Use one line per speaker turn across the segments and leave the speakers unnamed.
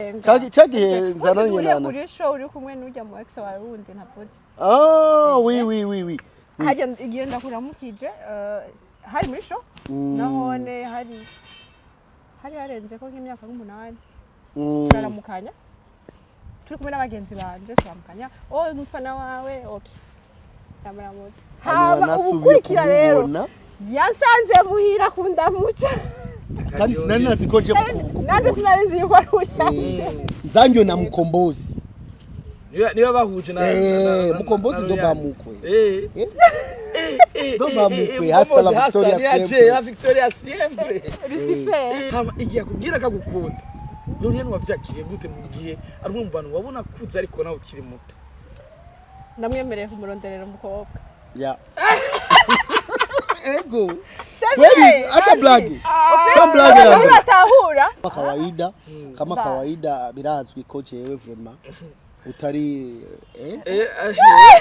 Cagihe nzananye
uriye
nana.
Kuri show uri kumwe n'ujya mu ex wawe wundi ntavuze.
Ah, oui, oui, oui, oui.
Hajya igihe ndakuramukije, hari muri show nahone hari harenze ko nk'imyaka nk'umunani. Turaramukanya turi kumwe n'abagenzi banje, turamukanya: "Oh, umufana wawe." Okay, ndamuramutse.
Hanyuma
Hama
nasubiye
ubukurikira rero
kumubona.
Yasanze muhira kundamutsa.
Kandi sinari nazi ko nje
Nanje sinari nzi yuko ari uyanje.
Nzanjye na Mukombozi.
Niba bahuje na
Mukombozi
na
ndo
Loriane.
bamukwe. Ndo bamukwe, hasta la
Mukombozi,
victoria
ni aje,
siempre.
La victoria siempre.
Lucifer.
Hama igihe akubwira akagukunda, Loriane, wavyakiriye gute mu gihe ari umwe mu bantu wabona akuze ariko nawe ukiri muto?
Ndamwemereye kumuronderera umukobwa.
Ya. Ego.
C'est
Kweli,
vrai,
acha
vas-y.
blague. Sans blague.
Abantu batahura.
Kama kawaida, kama kawaida birazwi ko jewe vraiment utari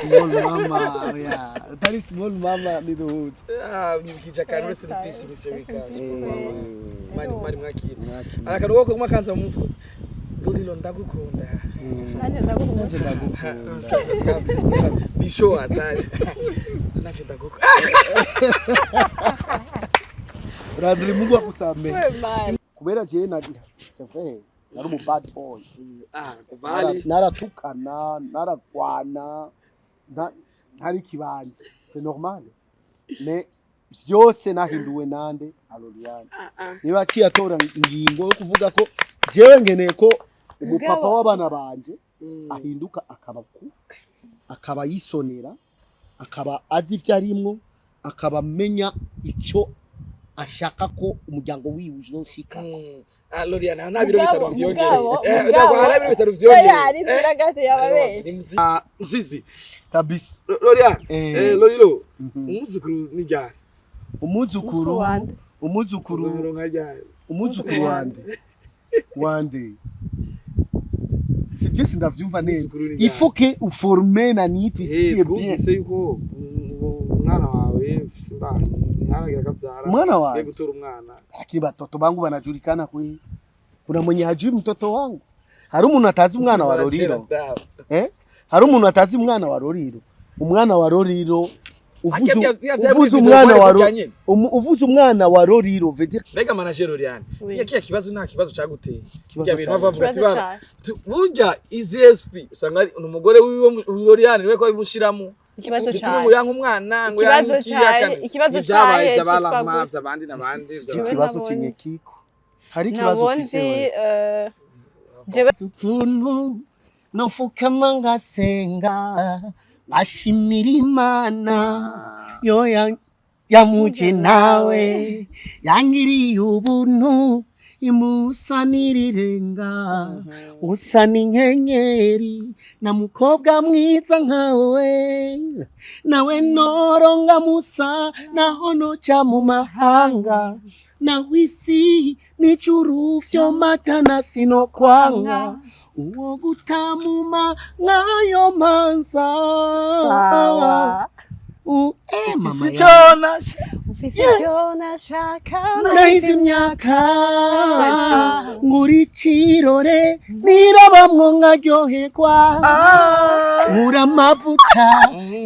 small mama ya utari small mama niduhuze.
Ah, nyibukije akantu. Rest in peace, Mr.
Rest in
Rika.
peace.
Mani mani mwakira.
Mwakira.
Ari akantu ko kuma kanza mu mutwe: "Lolilo, ndagukunda."
Nanjye ndagukunda.
Nanje ndagukunda.
Bisho hatari, nanje ndagukunda.
Radri, Mungu akusamehe.
We man.
Kubera jewe na c'est vrai nari umu bad boy.
Ah, kubali.
Naratukana, naragwana, ntari kibanza, c'est normal, mais vyose nahinduwe nande? Aloriane. Niba aciye atora ingingo yo kuvuga ko jewe nkeneye ko umupapa w'abana banje ahinduka, akaba ku akaba yisonera, akaba azi ivyo arimwo, akaba amenya ico ashaka ko umuryango wiwe uzoshika.
Ah, Loriane, nta biro bitanu vyongereye.
Mugabo.
Nta biro bitanu vyongereye.
Oya, ari inzira gato yababeshe.
Ah, Mzizi.
Kabisa.
Loriane. Lolilo. Umwuzukuru ni ryari?
Umuzukuru.
Umuzukuru wande.
Umuzukuru.
Uzomuronka ryari?
Umuzukuru wande wande sibyo, sindavyumva neza.
Umuzukuru ni ryari?
Il faut que uforme nani, tuisikie bien.
Twumvise yuko umwana wawe ufise imbanyi ntiharagira akabyara.
Umwana wanje?
Ugiye gutora umwana.
Lakini batoto bangu banajulikana kwe. Kuna mwenye hajui mtoto wangu? Hari umuntu atazi umwana wa Roriro?
Dawe.
Eh, hari umuntu atazi umwana wa Roriro? Umwana wa Roriro uvuze
Akebya- bya-
uvuze
bya-
umwana wa
bya nyene.
uvuze umwana wa Roriro veut dire
Mbega manager Loriane,
Oui.
ya kiya kibazo nta kibazo caguteye?
Kibazo
Bya bintu
ca-
bavuga ati
Ikibazo
bana
ca-
burya izi SP usanga ari umugore wiwe Loriane niwe ko bimushiramo.
Ikibazo
Bituma
ca-
ngo yanka umwana, ngo
Ikibazo
yanka iki,
ca-
yakane.
ikibazo
Ivyabaye
ca-
vy'abarama,
cyitwa gute?
vy'abandi n'abandi.
Icyo
Jewe
kibazo
nabonye.
chenye kiko hari ikibazo
Nabonzi
ufise wewe?
Jewe
Ukuntu nofukama ngasenga ngashimira Imana yo yamuje nawe yangiriye ubuntu imusa n'irirenga, usa n'inyenyeri na mukobwa mwiza nkawe nawe noronga musa naho noca mu mahanga naho isi n'ijuru vyomatana sinokwanga uwo gutamuma nk'ayo manza.
Sawa.
Mama
Ufise
yangu.
ico
Ufise icyo nashaka.
Nahize imyaka ngura ikirore nirabamwo nkaryoherwa, nkura amavuta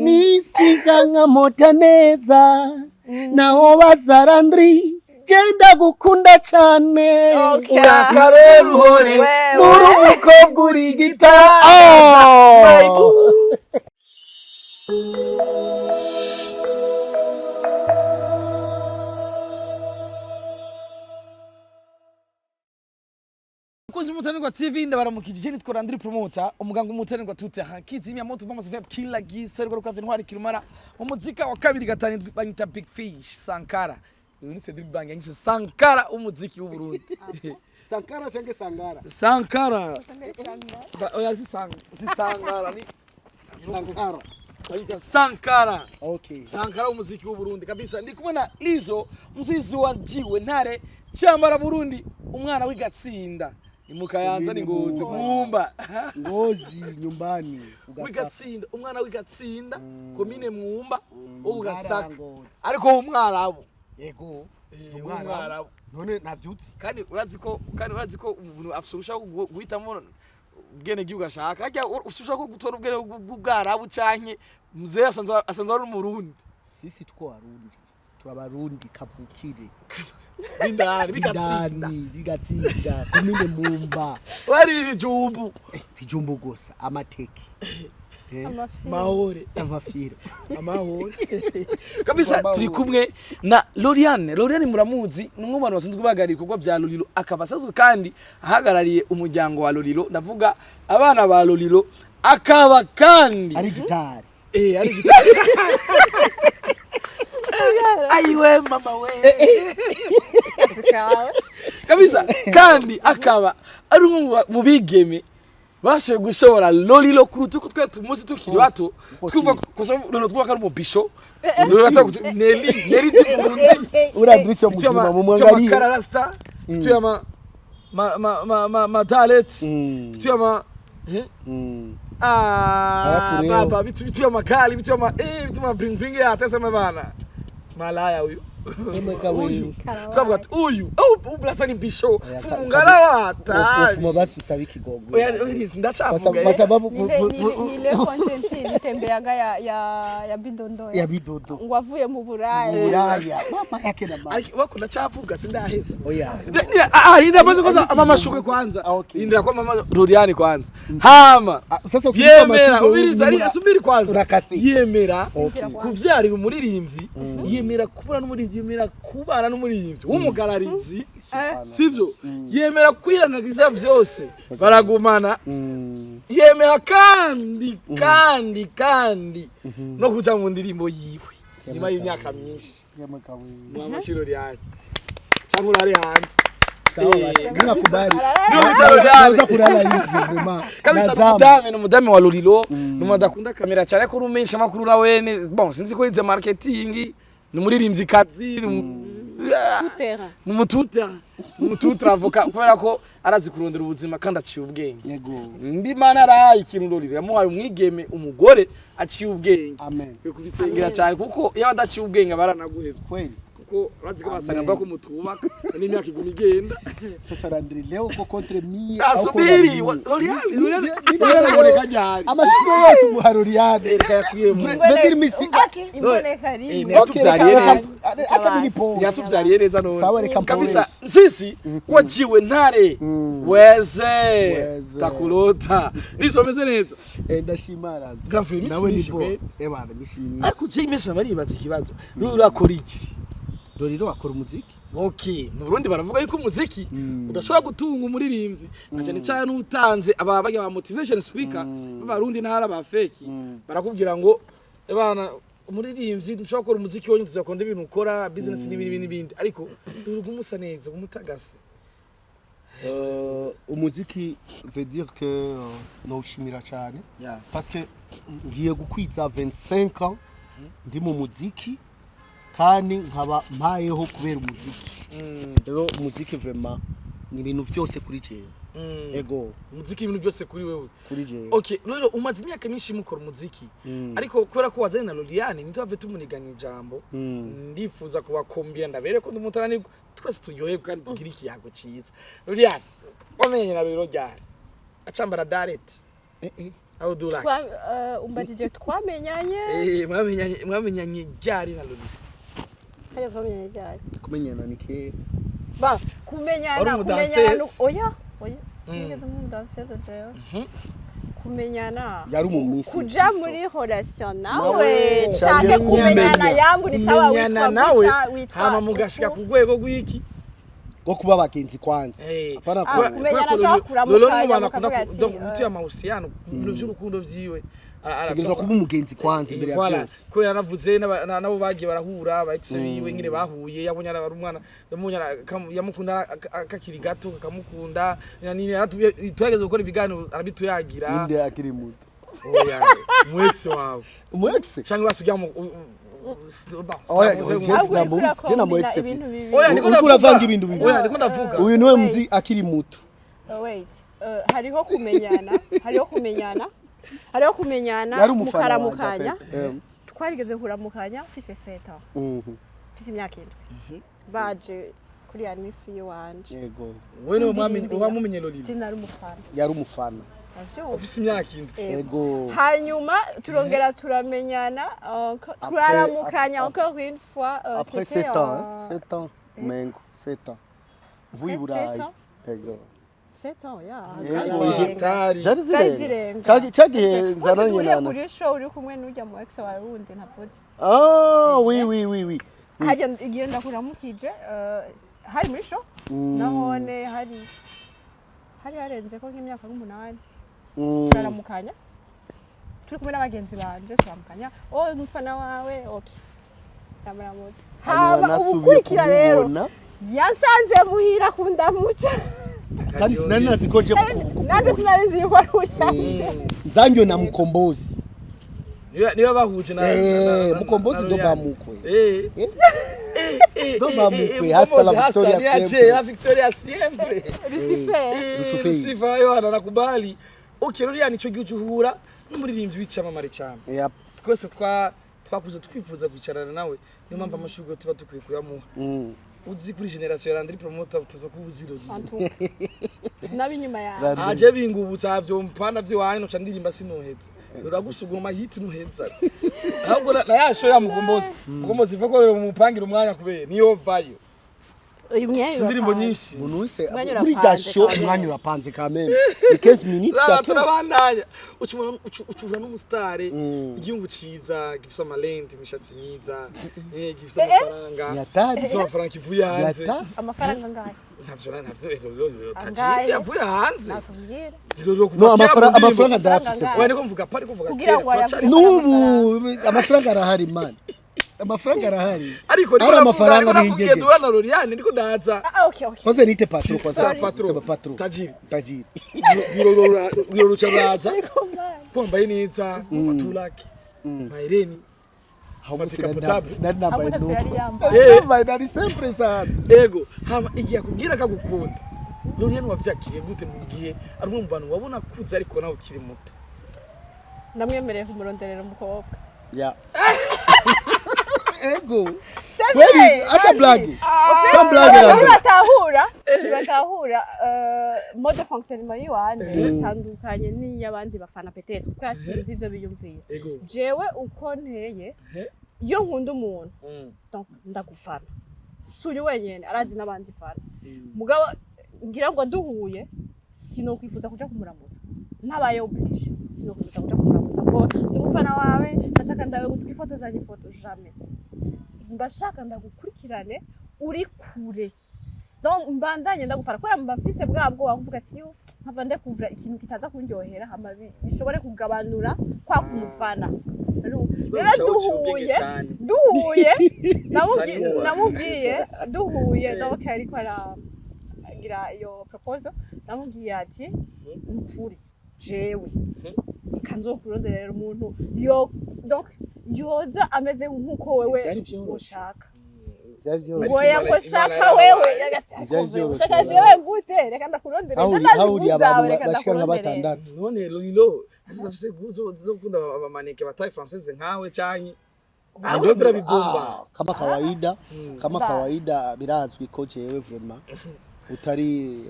nisiga nkamota neza, naho bazarandri genda gukunda cyane.
Okay.
Urakaroruhore.
Wewe.
Nuri umukobwa uri gita.
My boo. Mukozi w'Umutanirwa TV, ndabaramukije. Nitwa Landry Promoter, umuganga w'Umutanirwa tute kizimya moto vamos verb kila gisa rwo rukava intwari kirumara mu muzika wa kabiri gatanu banyita Big Fish Sankara. Uyu ni Cedric Bang yanyise Sankara w'umuziki w'u Burundi.
Sankara cyangwa Sangara?
Sankara. Oya, si Sankara ni
Sankara.
Bayita Sankara.
Okay.
Sankara w'umuziki w'u Burundi kabisa. Ndi kumwe na Lizo Mzizi wa Jiwe Ntare Cyambara Burundi, umwana w'igatsinda ni mu Kayanza ni Ngozi Mwumba.
Ngozi nyumbani ugasaka.
W'igatsinda, umwana w'igatsinda, komine Mwumba wo
Ntara
Gasaka.
Ngozi.
Ariko w'umwarabu.
Yego.
W'umwarabu.
None navyutse.
Kandi urazi ko umuntu afise urushaka guhitamo ubwene gihugu ashaka. Harya ufise urushaka gutora ubwene bw'ubwarabu canke mzee asanzwe ari umurundi?
Sisi tuko Warundi, turabarundi kavukire.
Bindani bigatsinda.
Indani bigatsinda, komine Mumba.
Wari ibijumbu.
Bijumbu gusa, amateke.
Amafyi.
Mahore.
Amafyiro.
Amahoro kabisa. Turi kumwe na Loriane. Loriane muramuzi, ni umwe mu bantu basanzwe bahagarariye ibikorwa vya Lolilo, akaba asanzwe kandi ahagarariye umuryango wa Lolilo, ndavuga abana ba Lolilo, akaba kandi
ari gitari.
Ari gitari. Ayiwe mama we.
Akazi kawe.
Kabisa, kandi akaba ari umwe mu bigeme bashoboye gushobora Lolilo kuruta uko twe tumunsi tukiri bato.
Uko
twumva
si.
Kusa Lolilo twumva ko ari umubisho. Lolilo Nelly, Nelly di Burundi.
Uri Adrisi muzima mumwangalie.
Makararasta tuya ma ma ma ma ma dalet tuya ma ah.
Alafu leo-
Baba, vitu vitu ya makali, vitu ya ma vitu ma bling bling ya atesema bana malaya huyu.
Emeka wewe.
Tukavuga ati uyu, oh, ublasa ni bisho.
Oya,
fumungala wa
Ufuma basi usabe ikigongwe.
Oya, oya, ndacavuga.
Kwa sababu
Ni ile content ilitembeaga ya bidondo.
Ya bidodo.
Ngo avuye mu Buraya.
Buraya mama yake na mama.
Ariko wako ndacavuga, sindaheza.
Oya.
Linda maze kwanza mama shuke kwanza.
Ah, okay.
Lindira kwa mama Rodiani kwanza. Hama.
Ah, sasa ukimpa
Yemera
amashurwe
ubiriza ari asubiri kwanza.
urakase.
Yemera
Okay.
kuvyarira umuririmbyi, yemera kubana n'umuririmbyi, yemera kubana n'umuririmbyi w'umugararizi, sivyo? Yemera kwirangagiza vyose, baragumana. Yemera kandi no kuja mu ndirimbo yiwe nyuma y'imyaka myinshi.
Emeka wewe.
Mama Rodiani, cyangwa urari hanze.
Sawa basi. Mimi nakubali.
Ndio bitaro vyane.
Naweza kulala nje vraiment.
Kabisa.
Nazama.
N'umudame wa Lolilo, n'umuntu adakunda kamera cyane, ko urumenyesha amakuru na wene, bon, sinzi ko yize marketing, ni umuririmbyi kazi.
Tout terrain.
Ni umututra avoka, kubera ko arazi kurondera ubuzima kandi aciye ubwenge.
Yego.
Ndi mana arahaye ikintu Lolilo, yamuhaye umwigeme, umugore aciye ubwenge.
Amen.
Kubisengera cyane, kuko iyo adaciye ubwenge baranaguhevye.
Kweli.
Kuko urazi ko basanga avuga ko mutubaka n'imyaka iguma igenda.
Sasa Landry, leo uko contre mie.
Asubiri, Loriane, Loriane, Loriane aboneka ryari?
Amashurwe yose umuha Loriane.
Reka yakuyemo.
Vedir misi.
Imboneka rimwe.
Yatuvyariye neza.
Acha mimi po.
Yatuvyariye neza none.
Sawa, reka
kabisa sisi wajiwe ntare weze.
Weze.
Takulota nisomeze neza.
Ndashima Landry.
Grand frère, imisi
Nawe ni
myinshi
bo.
kweli.
Eh bana, misi myinshi.
Ariko je imisi baribaza ikibazo, urakora iki?
Lolilo akora umuziki.
Okay, mu Burundi baravuga yuko umuziki udashobora gutunga umuririmbyi, na cyane cyane utanze aba bajya ba motivation speaker b'abarundi ntara ba fake, barakubwira ngo bana umuririmbyi ntushobora gukora umuziki wonyine, tuzakunda ibintu ukora business n'ibindi n'ibindi, ariko uruguma usa neza umutagase.
Umuziki veut dire que nawushimira cyane parce que ngiye gukwiza 25 ans ndi mu muziki, kandi nkaba mpayeho kubera umuziki. Rero umuziki vraiment ni ibintu byose kuri jewe. Ego.
Umuziki ibintu byose kuri wewe.
Kuri jewe.
Okay, rero umaze imyaka myinshi mukora umuziki, ariko kubera ko wazanye na Loriane ntituhave tumuniganya ijambo, ndifuza kubakombira ndabere ko ndumutananirwa, twese turyoherwe kandi tugire ikiyago cyiza. Loriane, wamenye na Lolilo ryari acambara dareti? How do you like?
Umbajije twamenyanye?
Eh, mwamenyanye ryari na Lolilo?
Hajya twamenyanye ryari?
Kumenyana ni kera.
Ba kumenyana
Wari
kumenyana
umudanseuse?
Oya oya, sinigeze umudanseuse jewe. Kumenyana,
Yari umumisi.
kuja muri relation nawe
Nawe,
canke
canke
kumenyana
kumenya.
yangu ni sawa
Kumenyana
witwa
nawe
gutya, witwa
hama mugashika
uku.
ku rwego rw'iki?
Rwo kuba abagenzi kwanza.
Eh,
Apana.
Ah,
Kuba
kumenyana ashobora kuramukanya
Lolo akunda
mukavuga ati,
gutuya amahusiano ku bintu by'urukundo vyiwe.
Tegerezwa kuba umugenzi kwanza imbere ya
Voilà.
byose.
Kubera yaravuze nabo bagiye barahura aba ex biwe nyine bahuye, yabonye ari umwana, yamubonye yamukunda kakiri gato, kakamukunda na nini, tugerageza gukora ibiganiro arabituyagira.
Inde akiri muto?
Oya, mu ex wawe.
Umu ex.
Cyangwa basujya mu
Oya,
sinavuze
je
Ahubwo uriko
sinamu- je na mu
urakombina
ex
ibintu
fise.
bibiri.
Oya, niko
Uriko
ndavuga.
uravanga ibintu bibiri.
Oya, niko ndavuga.
Uyu niwe
Wait.
muzi akiri muto.
Wait. Hariho kumenyana, hariho kumenyana
Yari umufana wanje.
mukaramukanya.
En fait.
Twarigeze kuramukanya mfise 7 ans, mfise imyaka 7, baje Kuri ya nifi wanje.
Yego.
Wewe niwe
Indirimbo.
wamumenye Lolilo?
Je nari umufana.
Yari umufana.
Uravyumva?
Ufise imyaka 7.
Yego.
Hanyuma turongera turamenyana, turaramukanya encore une fois,
Après
c'était
7 ans, hein, 7 ans, mengo 7 ans mvuye i Burayi.
7 ans?
Yego.
7 ans, ya.
Yego.
Zari
Yego.
zirenga.
Hatari.
Zari
Zari
zirenga.
zirenga.
Cagihe
Bose
nzananye
duhuriye
nana.
kuri show uri kumwe n'ujya mu ex wawe wundi ntavuze.
Ah, oui, oui, oui, oui.
Hajya igihe ndakuramukije, hari muri show, nahone hari harenze ko nk'imyaka nk'umunani. Turaramukanya turi kumwe n'abagenzi banje, turamukanya: "Oh, umufana wawe." Okay, ndamuramutse.
Hanyuma
Hama
nasubiye
ubukurikira rero
kumubona.
yasanze muhira kundamutsa.
Kandi sinari nazi ko nje
Nanje sinari nzi yuko ari uyanje.
Nzanyo na Mukombozi.
Niba bahuje na
Mukombozi
na
ndo
Loriane.
bamukwe. Ndo bamukwe, hasta la
Mukombozi,
victoria
ni aje,
siempre.
La victoria siempre.
Lucifer.
Lucifer.
Lucifer yo anakubali. Okay, Loriane, ico gihe uhura n'umuririmbyi w'icamamare cyane.
Yep.
Twese twakuze twifuza kwicarana nawe, niyo mpamvu amashurwe tuba dukwiye kuyamuha. Uzi kuri generation ya Landry Promoter utazo kuba uziro.
Antuka n'ab'inyuma yawe.
Aje bingubutsa vyompa vyo noca ndirimba sinoheza. Ruragusuguma hiti ntuheza. Ahubwo na yasho ya Mukombozi. Mukombozi iva ko rero mumupangira umwanya kubera niyo vayo.
Uyu mwanya
Indirimbo
urapanze.
nyinshi.
Umuntu wese
Umwanya
kuri
urapanze
dasho
quand même.
umwanya urapanze quand même, ni 15 minutes
Raba
chacun.
turabandanya. Ucumura ucura n'umusitari, igihugu ciza gifise amalenti, imishatsi myiza, gifise amafaranga.
Ni hatari.
Gifise amafaranga kivuye hanze.
Ni hatari.
Amafaranga angahe?
Ntavyo
Angahe?
yavuye hanze.
Natubwire.
Rero kuva
No
kera mu
amafaranga,
ndirimbo-
amafaranga ndayafise.
Amafaranga
Oya, niko mvuga pa, niko mvuga
Kugira
kera
ngo ayaguhe.
turacari.
N'ubu amafaranga arahari man, amafaranga arahari.
Ariko
Ari amafaranga
navuga
n'ingegera.
duhura na Loriane ndiko ndaza.
Ah, okay, okay.
Kwanza niite patro kwanza.
Sorry. Patro.
Sema patro.
Tajiri.
Tajiri.
Biro ruca
Ariko man.
kwambaye neza, matulaki, mahereni.
Ahubwo
Matika potable.
sinari nambaye
Ahubwo ntavyo yari
nuko.
yambaye.
Nambaye nari sempre sana.
Ego, hama igihe akubwira akagukunda, Loriane wavyakiriye gute mu gihe ari umwe mu bantu wabona akuze ariko nawe ukiri muto?
Ndamwemereye kumuronderera umukobwa.
Ya. Ego.
C'est
Kweli,
vrai,
acha
vas-y.
blague. Sans blague.
Abantu
Landry.
ntibatahura mode de fonctionnement yiwanje itandukanye n'iy'abandi bafana peut-être, kubera sinzi ivyo biyumvira.
Ego.
Jewe uko nteye, iyo nkunda umuntu, donc ndagufana, si uyu wenyene, arazi n'abandi fana, mugabo ngira ngo duhuye sinokwifuza kuja kumuramutsa ntabaye obligé, sinokwifuza kuja kumuramutsa ngo ndi umufana wawe, ndashaka ndawe twifotozanye ifoto, jamais. Mbashaka ndagukurikirane uri kure, donc mbandanye ndagufana kubera mba mfise bwa bwoba kuvuga ati yo nkava ndekuvura ikintu kitaza kundyohera, hama bishobore kugabanura kwa kumufana. Rero duhuye namubwiye duhuye, donc ariko aragira iyo proposal, namubwiye ati nukuri jewe reka nzokuronderera umuntu yo donc yoza ameze nkuko wewe
Vyari vyoroshe.
ushaka.
Vyari vyoroshe.
Ngo
Imana-
ngo shaka
Imana
wewe
yarabaye.
yagati
Vyari vyoroshe.
shaka jewe gute, reka ndakurondere,
Hahuriye
ndazi
hahuriye
zawe,
abantu
reka
bashika nka
ndakurondere.
batandatu.
None Lolilo ese afise guzo zo gukunda abamaneke bataye française nkawe canke ahubwo birabigomba?
Ah, kama kawaida, kama kawaida birazwi ko jewe vraiment utari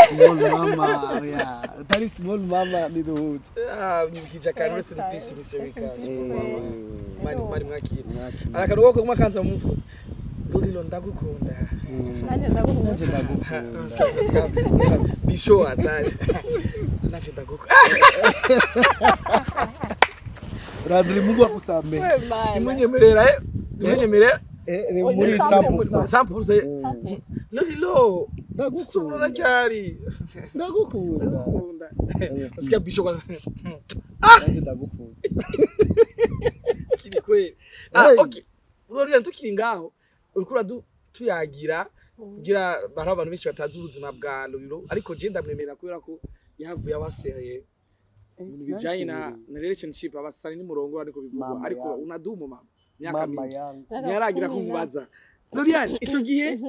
small mama ya utari small mama niduhuze.
Ah, nyibukije akantu, rest in peace Mr.
Rest in
Rika.
peace.
Mari mari mwakira.
Mwakira.
Akantu ko kuma kanza mu mutwe. Lolilo ndagukunda.
Nanjye ndagukunda.
Nanje ndagukunda.
Bisho hatari. Nanje ndagukunda.
Radri, Mungu akusamehe.
Wewe mana.
Imunyemerera imunyemerera.
Eh,
Oya,
muri
100%.
100%.
100%. Lolilo.
Ndagukunda.
Subona ryari.
Ndagukunda.
Ndagukunda. Sikia bisho kwa
Nanje ndagukunda.
kiri kweli. Ah,
Hey.
okay. Uroriya tukiri ngaho uriko uradu tuyagira kugira bari abantu benshi batazi ubuzima bwa Lolilo, ariko je ndamwemerera kubera ko yahavuye abasereye ibintu bijanye na relationship, abasani n'umurongo ariko bivugwa.
Mama
Ariko
yangu.
unadumu mama myaka
Mama
mingi
yangu.
ntiyaragira kumubaza Lorian ico gihe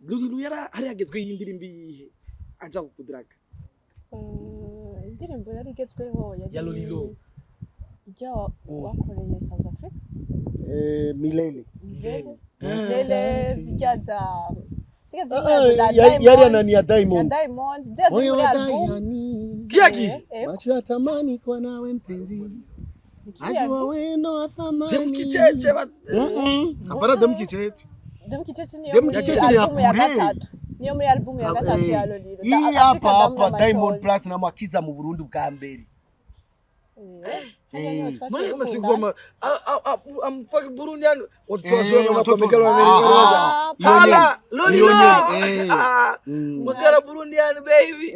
Lolilo yara hari hagezweho indirimbo iyihe aja kukudraga?
Indirimbo yari igezweho yari
Ya Lolilo.
Ijya wakoreye South Africa.
Milele.
Milele. Lele zirya za zirya ziri muri
Ah,
album za
yari
Diamond,
nani ya Diamond.
Ya Diamond zirya ziri
Moyo
muri
wa
album.
Diani,
Kiya gihe
Eh,
macho yatamani kuwa nawe mpenzi,
kiriya
najua wendo wa thamani.
Demu Kicheche
Hapana, Demu Kicheche.
Demu Kicheche niyo
Demu
muri
Kicheche ni ya
album ya
kure.
gatatu, niyo muri album ya gatatu ya Lolilo.
Hii
Africa
hapa
Damu
hapa
na
Diamond
Machozi.
Platnumz akiza mu Burundi bwa mbere.
Eh, hajya niho twaciye
Mbona kama
dukundana.
sikuwa I'm fucking Burundian, watoto
Eh,
wazuri
watoto
wanakuwa mikalo
wazuri.
Amerika roza.
Ah,
Iyo
Hala
nyene. Iyo
Lolilo.
nyene, eh.
Ah, Mwakala Burundian baby.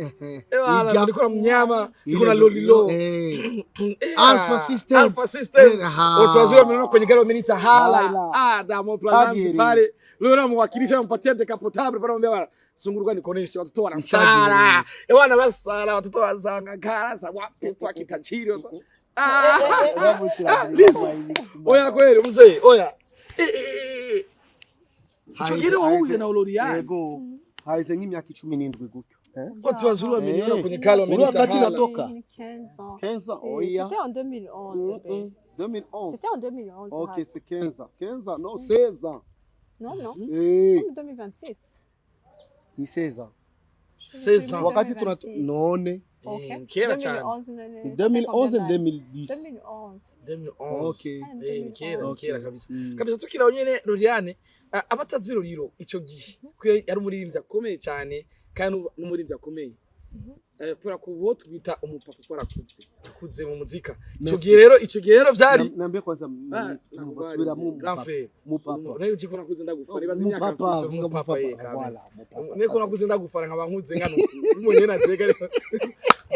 Eh, wala
Ijya.
nilikuwa na mnyama, nilikuwa na
Ile
Lolilo.
Eh.
Eh,
Alpha System.
Alpha System.
Eh, aha.
Watu wazuri wamenona kwenye gari wameniita hala.
Hala.
Ah, Diamond Platnumz
Chagiri.
pale. Leo namwakilisha nampatia decapotable pale anambia bwana sunguruka nikoneshe watoto wanasara. Eh, wana basara watoto wazanga kara sa wapi kwa kitajiri. Ah. Lizo. Oya kweli mzee, oya. Eh, eh, eh, eh. Ico gihe wahuye na Oloriane.
Yego. Haheze nk'imyaka 17 gutyo. Eh?
Watu wazuri wameniona
Eh.
kwenye kale
Uri
wameniita
wakati
hala.
natoka.
Ni 15 ans.
15 ans,
Eh,
oya.
C'était en 2011, babe.
2011.
C'était en 2011.
Ok,
Habi.
c'est 15 ans. 15 ans, non, 16 ans.
Non, non.
Eh,
Comme 2026.
ni 16 ans.
16 ans.
Wakati tuna
2026.
none.
Ok.
Eh, kera cyane.
2011, none.
Ni 2011 2010.
2011.
2011.
Okay.
Eh, ni kera, ni
Okay.
kera kabisa.
Mm.
Kabisa tukiraho nyene Loriane, abatazi Lolilo ico gihe kuko yari umuririmbyi akomeye cyane kandi n'umuririmbyi akomeye. Eh, kubera ko uwo twita umupapa kuko arakuze akuze mu muzika ico
Merci.
gihe rero, ico gihe rero vyari
Niambie kwanza
Ah, nakubali,
basubira mu
grand frère.
mupapa.
Nayo uzi ko nakuze ndagufana ibaze imyaka
Mupapa,
mfise
vuga
umupapa
mupapa.
ye kamere.
Voilà, mupapa.
Niko nakuze ndagufana nkaba nkuze nkano umuntu naseka ariko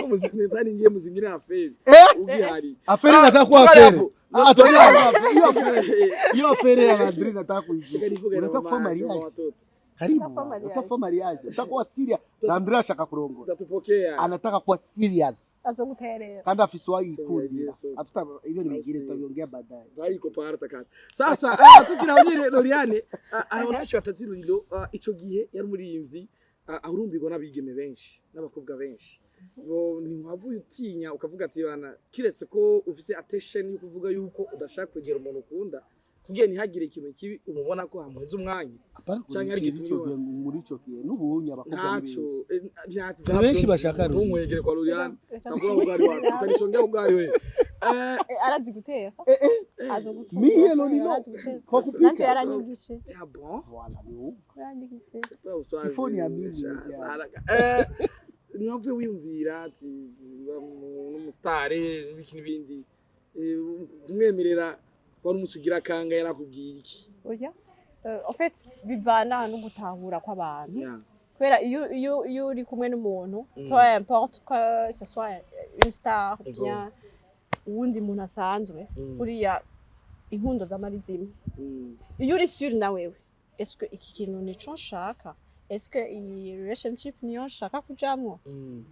muzimezani ngiye muzingira aferi ugihari.
Aferi nataka kuwa
Tukari
aferi.
hapo.
Ah, tulia hapo. Hiyo aferi. Hiyo aferi ya Landry nataka kuijua.
Nivuge na
Unataka kufa
mama yake, mama
mariage.
watoto.
Karibu.
Unataka mariage.
Unataka kufa mariage. Utakuwa serious. Landry ashaka kurongora.
Utatupokea.
Anataka kuwa serious.
Azoguterera.
Kandi afise uwayikundira.
Yesu.
Atuta ibyo ni bigire
Asi.
tutabiongea baadaye.
Bayiko parata kandi. Sasa tukira nyine Loriane, abantu benshi batazi Lolilo, ico gihe yari umuririmbyi ahurumbirwa n'abigeme benshi n'abakobwa benshi. Bo ntiwavuye utinya ukavuga ati bana kiretse ko ufise attention yo kuvuga yuko udashaka kwegera umuntu ukunda kugira ntihagire ikintu kibi umubona ko hamuheza umwanya.
Apana
Canke ari
ico
igituma
gihe muri ico gihe n'ubunye abakobwa ni
Ntaco
benshi.
ntacyo
Ni benshi bashaka Lolilo.
ntumwegere kwa Loriane.
Reka-
Takura ubugari wawe utanisongea ubugari wewe. Eh,
Eh, arazi guteka.
eh,
Azoguteka.
Mie Lolilo
Arazi guteka.
kwa kupika.
Nanje yaranyigishije.
ah bon.
Voilà, ni ubu.
Yaranyigishije.
Ifoni ya mimi, ya.
Ntiwavuye wiyumvira ati n'umusitari n'ibiki n'ibindi, eh, kumwemerera wari umusugira akanga yarakubwiye iki?
Oya. En fait, bivana no gutahura kw'abantu.
Yeah.
Kubera iyo uri kumwe n'umuntu,
Mm.
peu importe que ce soit une star ou
Ego.
bien uwundi muntu asanzwe,
Mm.
buriya inkundo z'amara zimwe.
Mm.
Iyo uri sûr na wewe, est-ce que iki kintu nico nshaka, est-ce que iyi relationship niyo nshaka kujamwo,
Mm.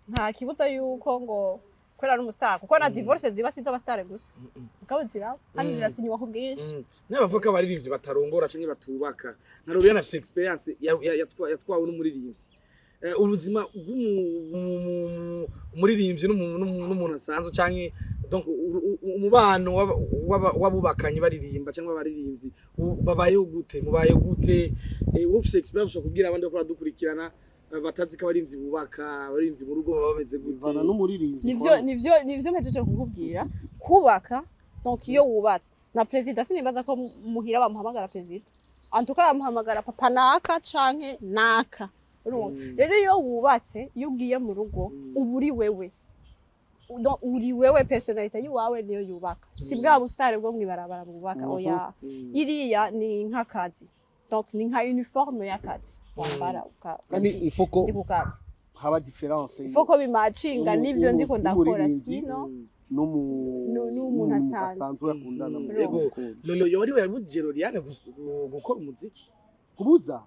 nta kibuza yuko ngo kubera ari umustar, kuko na divorce ziba si iz'abastar gusa,
Mm.
mugabo ziraba kandi
Mm.
zirasinywa ku bwinshi.
N'abavuga ko abaririmbyi batarongora canke batubaka, nka Loriane afise experience yatwawe n'umuririmbyi. Eh, ubuzima bw'umuririmbyi n'umuntu asanzwe canke donc umubano w'abubakanye baririmba cyangwa abaririmbyi babayeho gute, mubayeho gute? Eh, wowe ufise experience ushobora kubwira abandi bakora dukurikirana, batazi ko abaririmbyi bubaka, abaririmbyi mu rugo baba bameze gute?
Bivana n'umuririmbyi.
Nivyo nivyo nivyo mpejeje kukubwira, kubaka, donc iyo wubatse na perezida, sinibaza ko muhira bamuhamagara perezida, antuka bamuhamagara papa naka canke naka. Urumva? Rero iyo wubatse, iyo ugiye mu rugo, uba uri wewe. Donc uri wewe, personnalité yiwawe niyo yubaka, si bwa busitari bwo mwibarabara bwubaka. Oya, iriya ni nk'akazi, donc ni nka uniforme y'akazi wambara
Kandi il faut ko
ndi ku kazi.
haba différence.
Ifo ko bimacinga n'ivyo ndiko ndakora,
n'umuririmbyi.
sino
n'umu
n'umuntu asanzwe.
Asanzwe akundana mu
Yego.
rukundo.
Lolo yoba ariwe yabujije Loriane gukora umuziki?
Kubuza?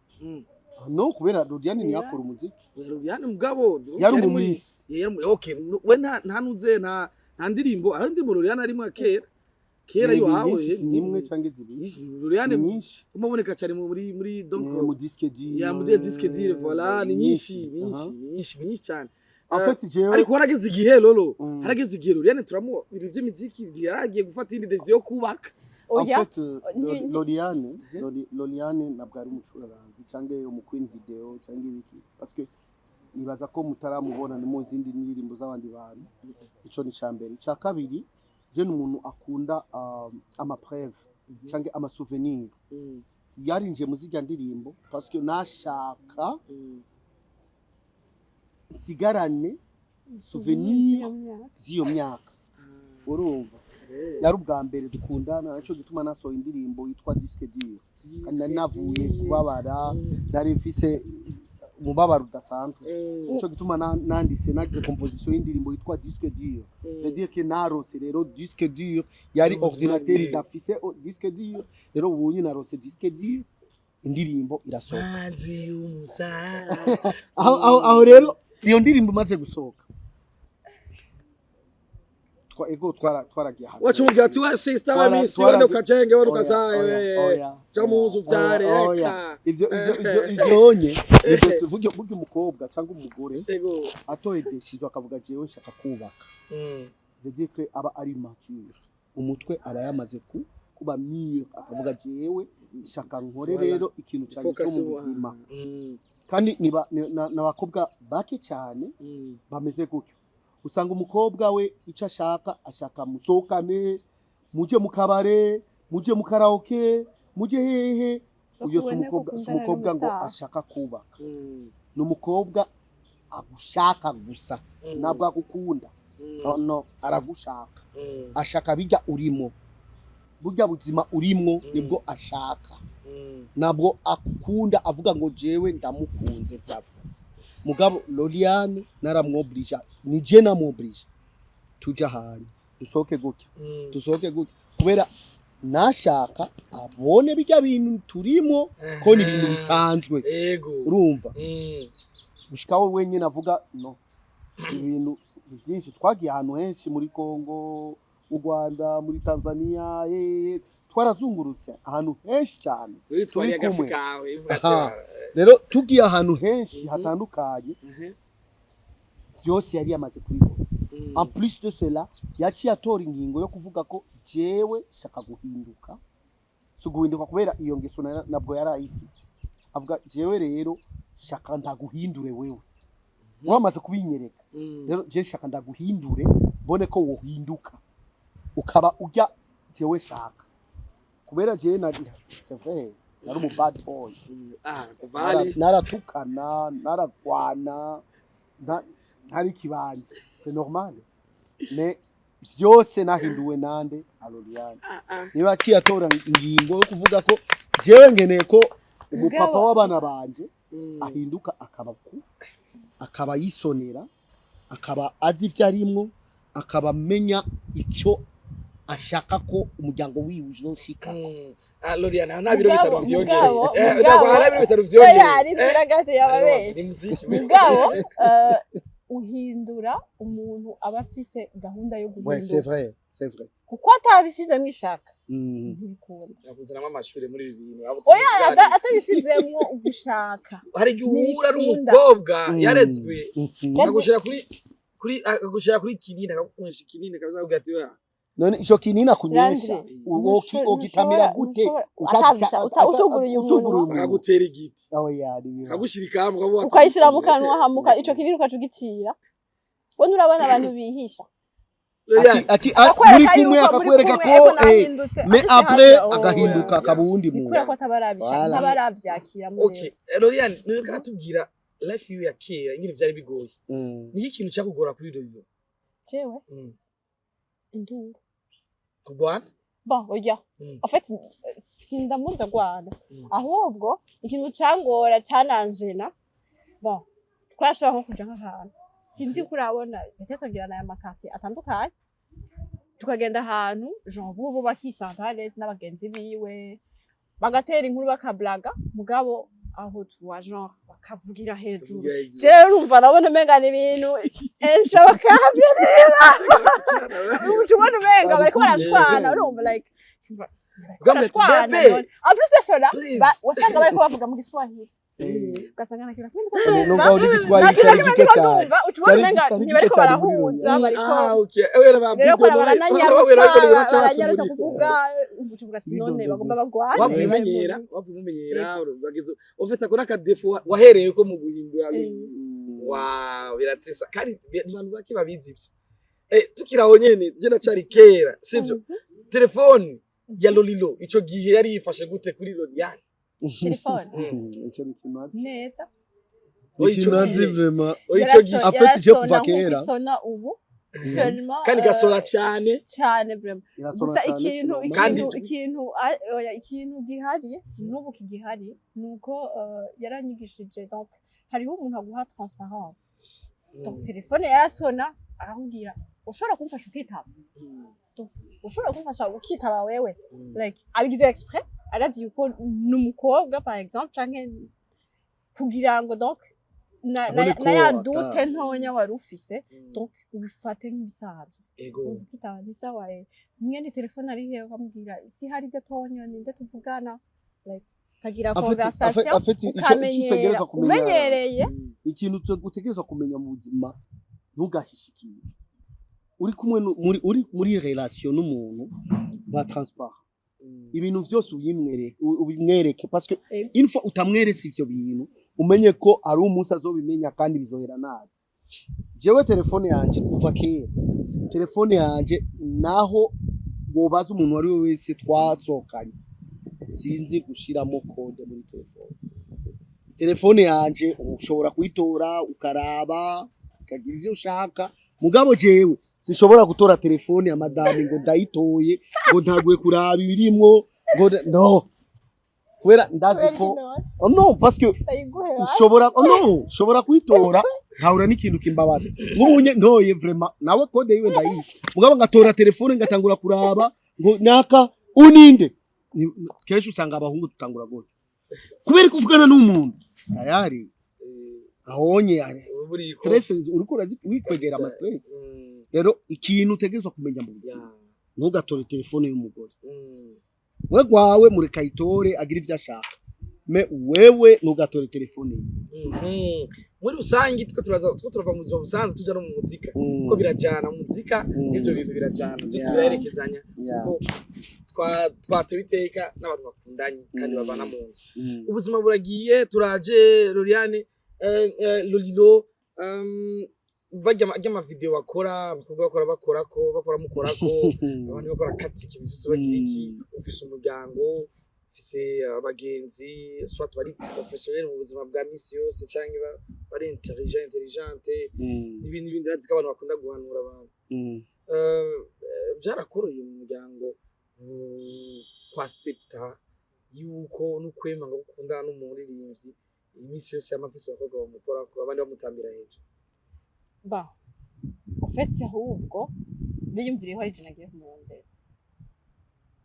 No, kubera Loriane ntiyakora umuziki.
Loriane mugabo
Yari mu miss.
Okay, we nta nuze nta ndirimbo, hari indirimbo Loriane arimo ya kera kera
Ni
iwawe.
nyinshi, si nimwe canke zibiri.
Loriane
Ni nyinshi.
umaboneka cyane muri donc
Eh, mu disque dur.
Ya muri disque dur, voilà, ni nyinshi, ni nyinshi, ni nyinshi, ni nyinshi cyane.
En fait jewe
Ariko harageze igihe Lolo,
Mm.
harageze igihe Loriane turamu ibintu by'imiziki yaragiye gufata indi décision yo kubaka.
En
Oya.
fait, Loriane ntabwo ari umucuraranzi cyangwa umu queen video cyangwa ibiki, parce que nibaza ko mutaramubona no mu zindi ndirimbo z'abandi bantu. Ico ni ca mbere. Ica kabiri, je ni umuntu akunda ama preuve cyangwa ama souvenir. Yarinjiye mu zirya ndirimbo parce que nashaka nsigarane souvenir z'iyo myaka. Urumva, yari ubwa mbere dukundana, naco gituma nasohoye indirimbo yitwa Disque Dur, kandi nari navuye kubabara, nari mfise umubabaro udasanzwe. Nico gituma nanditse, nagize composition y'indirimbo yitwa Disque Dur. C'est-à-dire que narose rero disque dur, yari
Ubuzima
ordinateur
bwiwe.
idafise disque dur. Rero ubunye narose disque dur, indirimbo irasohoka.
Mazi y'umusara.
Aho rero iyo ndirimbo imaze gusohoka, ego twaragiye ahantu.
Wacumubwira ati: "We sister, we misi, wende ukajenge, wende ukazaye,
Oya,
ja muzu uvyare."
Oya.
Eka.
Ivyo onye ni burya umukobwa cyangwa umugore atoye décision akavuga: "Jewe nshaka kubaka", veut dire que aba ari mature, umutwe aba yamaze kuba mûr, akavuga: "Jewe nshaka nkore
Voilà.
rero ikintu cyanjye cyo
Focus.
mu buzima." Kandi niba n'abakobwa bake cyane bameze gutyo. Usanga umukobwa we icyo ashaka, ashaka musohokane, muje mu kabare, muje mu karaoke, muje hehe. Uyo si
Bakubone ko
umukobwa, si
ukundana
umukobwa ngo
n'umustar.
ashaka kubaka. Ni umukobwa agushaka gusa, ntabwo agukunda. No, no, aragushaka, ashaka bijya urimo, burya buzima urimwo nibwo ashaka, ntabwo akukunda avuga ngo jewe ndamukunze vyava. Mugabo Loriane naramwobrija, ni je namwobrija tuja ahantu, dusohoke gutya, dusohoke gutya, kubera nashaka abone bijya bintu turimo ko ni ibintu bisanzwe. Urumva, gushika we wenyine avuga no ibintu byinshi. Twagiye ahantu henshi, muri Congo, mu Rwanda, muri Tanzania, twarazungurutse ahantu henshi cyane.
Witwariye
Turi
agafi
kumwe.
kawe.
Aha. Rero tugiye ahantu henshi hatandukanye, byose yari yamaze kubibona. En plus de cela, yaciye atora ingingo yo kuvuga ko jewe shaka guhinduka. Si guhinduka kubera iyo ngeso nabwo yari ayifise, avuga: "Jewe rero shaka ndaguhindure, wewe wamaze kubinyereka, rero je shaka ndaguhindure, mbone ko wohinduka ukaba ujya jewe shaka." Kubera jewe na, c'est vrai, nari umu bad boy.
Ah, kubali.
Naratukana, naragwana, ntari kibanza, c'est normal. Mais vyose nahinduwe nande? Aloriane. Niba aciye atora ingingo yo kuvuga ko jewe ngeneye ko umupapa w'abana banje ahinduka, akaba ku akaba yisonera, akaba azi ivyo arimwo, akaba amenya ico ashaka ko umuryango wiwe uzoshika.
Ah, Loriana, nta biro bitanu vyongereye.
Mugabo
Ntabwo nta biro bitanu vyongereye.
Oya, ni gato yababeshe.
Ni muziki.
Mugabo uhindura umuntu aba afise gahunda yo
Ouais, c'est
guhinduka,
vrai, c'est vrai.
kuko atabishizemo ishaka ntibikunda.
Nakuzanamo amashuri muri ibi bintu.
Oya, atabishizemwo gushaka
Hari igihe uhura
ntibikunda.
n'umukobwa yarezwe, akagushira kuri kinini, akagukoresha ikinini kabisa, akakubwira ati: "Oya."
None ico kinini akunywesha,
Landry,
ogitamira gute?
Utuguruye umunwa.
Utuguruye umunwa.
Akagutera igiti.
Oya, ni biba.
Akagushira ikamu, ukavuga ati-
Ukayishira mu kanwa, hamuka ico kinini ukaca ugicira. We nurabona abantu bihisha.
Loriane,
Akwereka
Muri kumwe
yuko muri
akakwereka
kumwe,
ko
ego nahindutse,
mais
ashitse
après
hanze, oh.
agahinduka
Yeah.
akaba uwundi
Ni
muntu.
kubera ko atabarabishaka,
Voilà.
ntabaravyakira muri.
Okay, Loriane, niwe karatubwira life yiwe ya kera ingene vyari bigoye. Niki kintu cyakugora kuri Loriane?
Jewe induru.
Kurwana?
Bon, oya. En fait, sindamuzi agwana. Ahubwo ikintu cangora, cananjena, bon, twarashobora nko kuja nk'ahantu, sinzi ko urabona, peut-être ngira n'aya ma quartier atandukanye, tukagenda ahantu, genre bobo bakisanta à l'aise n'abagenzi biwe, bagatera inkuru, bakablaga, mugabo aho tuwa genre bakavugira hejuru. Jewe urumva nabona umenga ni ibintu inshoboka, uca ubona umenga bariko barashwana. Urumva, like umva, bariko
Ugambye ati,
barashwana
"Bebe,
none. En plus de cela,
please."
wasanga bariko bavuga mu Giswahili. Ugasanga nta kintu na kimwe ndiko
No ngaho n'igiswahili
nta kintu
cyari
na kimwe
gike
ndiko
cyane.
ndumva, uca ubona
Cyari
umenga
cyari gike
ntibariko
cyane muri
barahuza,
Loriane.
bariko
Ah, okay. Ewera ba
rero
Bido
ko baranyarutsa kuvuga, uca uvuga ati none
Bido
bagomba
gusa.
bagwane.
Wavuye umenyera, wavuye umenyera, bageze ufite ako n'aka défaut wahereye ko mu guhindura. Wow, biratesa kandi abantu bake babizi ivyo. Tukiri aho nyene, je nacari kera, sivyo? Telefone ya Lolilo ico gihe yari yifashe gute kuri Loriane?
Telefone?
Icyo ni kimazi.
Neza.
Oya, ico
Ikimazi
gihe.
vraiment.
Oya, ico gihe.
En fait, je kuva
Yarasona nk'uko
kera.
isona ubu seulement.
Kandi gasora cane.
Cyane vraiment.
Irasona
Gusa
cyane,
ikintu
c'est normal.
Kandi
ikintu oya, ikintu gihari n'ubu kigihari nuko yaranyigishije. Donc hariho umuntu aguha transparence. Donc telefone yarasona, akakubwira: "Ushobora kumfasha ukitaba? Donc, ushobora kumfasha ukitaba wewe?" Like abigize exprès, arazi yuko ni umukobwa par exemple, canke kugira ngo donc
Abone ko
na ya doute ntonya wari ufise, donc ubifate nk'ibisanzwe. Umva ukitaba ni sawa. Mwene telefone ari hehe? Ukamubwira si hari gatonya, ninde tuvugana? Like ukagira conversation,
En fait, icyo
ukamenyera
utegerezwa kumenya,
umenyereye.
ikintu utegerezwa kumenya mu buzima, ntugahishe ikintu. Uri kumwe muri uri muri relation n'umuntu, ba transparent, ibintu vyose uyimwereke, ubimwereke, parce que une fois utamweretse ivyo bintu, umenye ko ari umunsi azobimenya kandi bizohera nabi. Jewe telefone yanje kuva kera, telefone yanje naho wobaza umuntu uwo ari we wese twasohokanye, sinzi gushiramo code muri telefone. Telefone yanje ushobora kuyitora ukaraba, ukagira ivyo ushaka, mugabo jewe sinshobora gutora telefone ya madame ngo ndayitoye, ngo ntaguye kuraba ibirimwo, ngo no kubera ndazi ko, oh no, parce que ushobora, oh no, ushobora kuyitora nkahura n'ikintu kimbabaza. Nk'ubu ntoye vraiment nawe code yiwe ndayizi, mugabo ngatora telefone ngatangura kuraba ngo naka uninde. Kenshi usanga abahungu tutangura gutyo kubera ko uvugana n'umuntu tayari ahonye stress, uriko urazi wikwegera ama stress. Rero ikintu utegerezwa kumenya mu buzima, ntugatore telefone y'umugore. We gwawe mureka ayitore agira ivyo ashaka, mais wewe ntugatore telefone yiwe.
Muri rusange two turaza, two turava mu buzima busanzwe tuja no mu muzika, kuko birajana mu muzika. N'ivyo bintu birajana byose, biraherekezanya, kuko twatewe iteka n'abantu bakundanye kandi babana mu nzu. Ubuzima buragiye, turaje Loriane, Lolilo, barya ama video bakora, abakobwa bakora, bakorako, bakora, mukorako, abandi bakora katika ibisusu, bagira iki. Ufise umuryango, ufise abagenzi, soit bari professionnel mu buzima bwa misi yose canke bari intelligent, intelligente, n'ibindi n'ibindi. Urazi ko abantu bakunda guhanura abantu. Byarakoroheye mu muryango kwasepta yuko n'ukwema ngo gukundana n'umuririmbyi iminsi yose yama afise abakobwa bamukorako, abandi bamutambira hejuru?
Ba en fait ahubwo biyumviriyeho ari je nagiye kumurondera,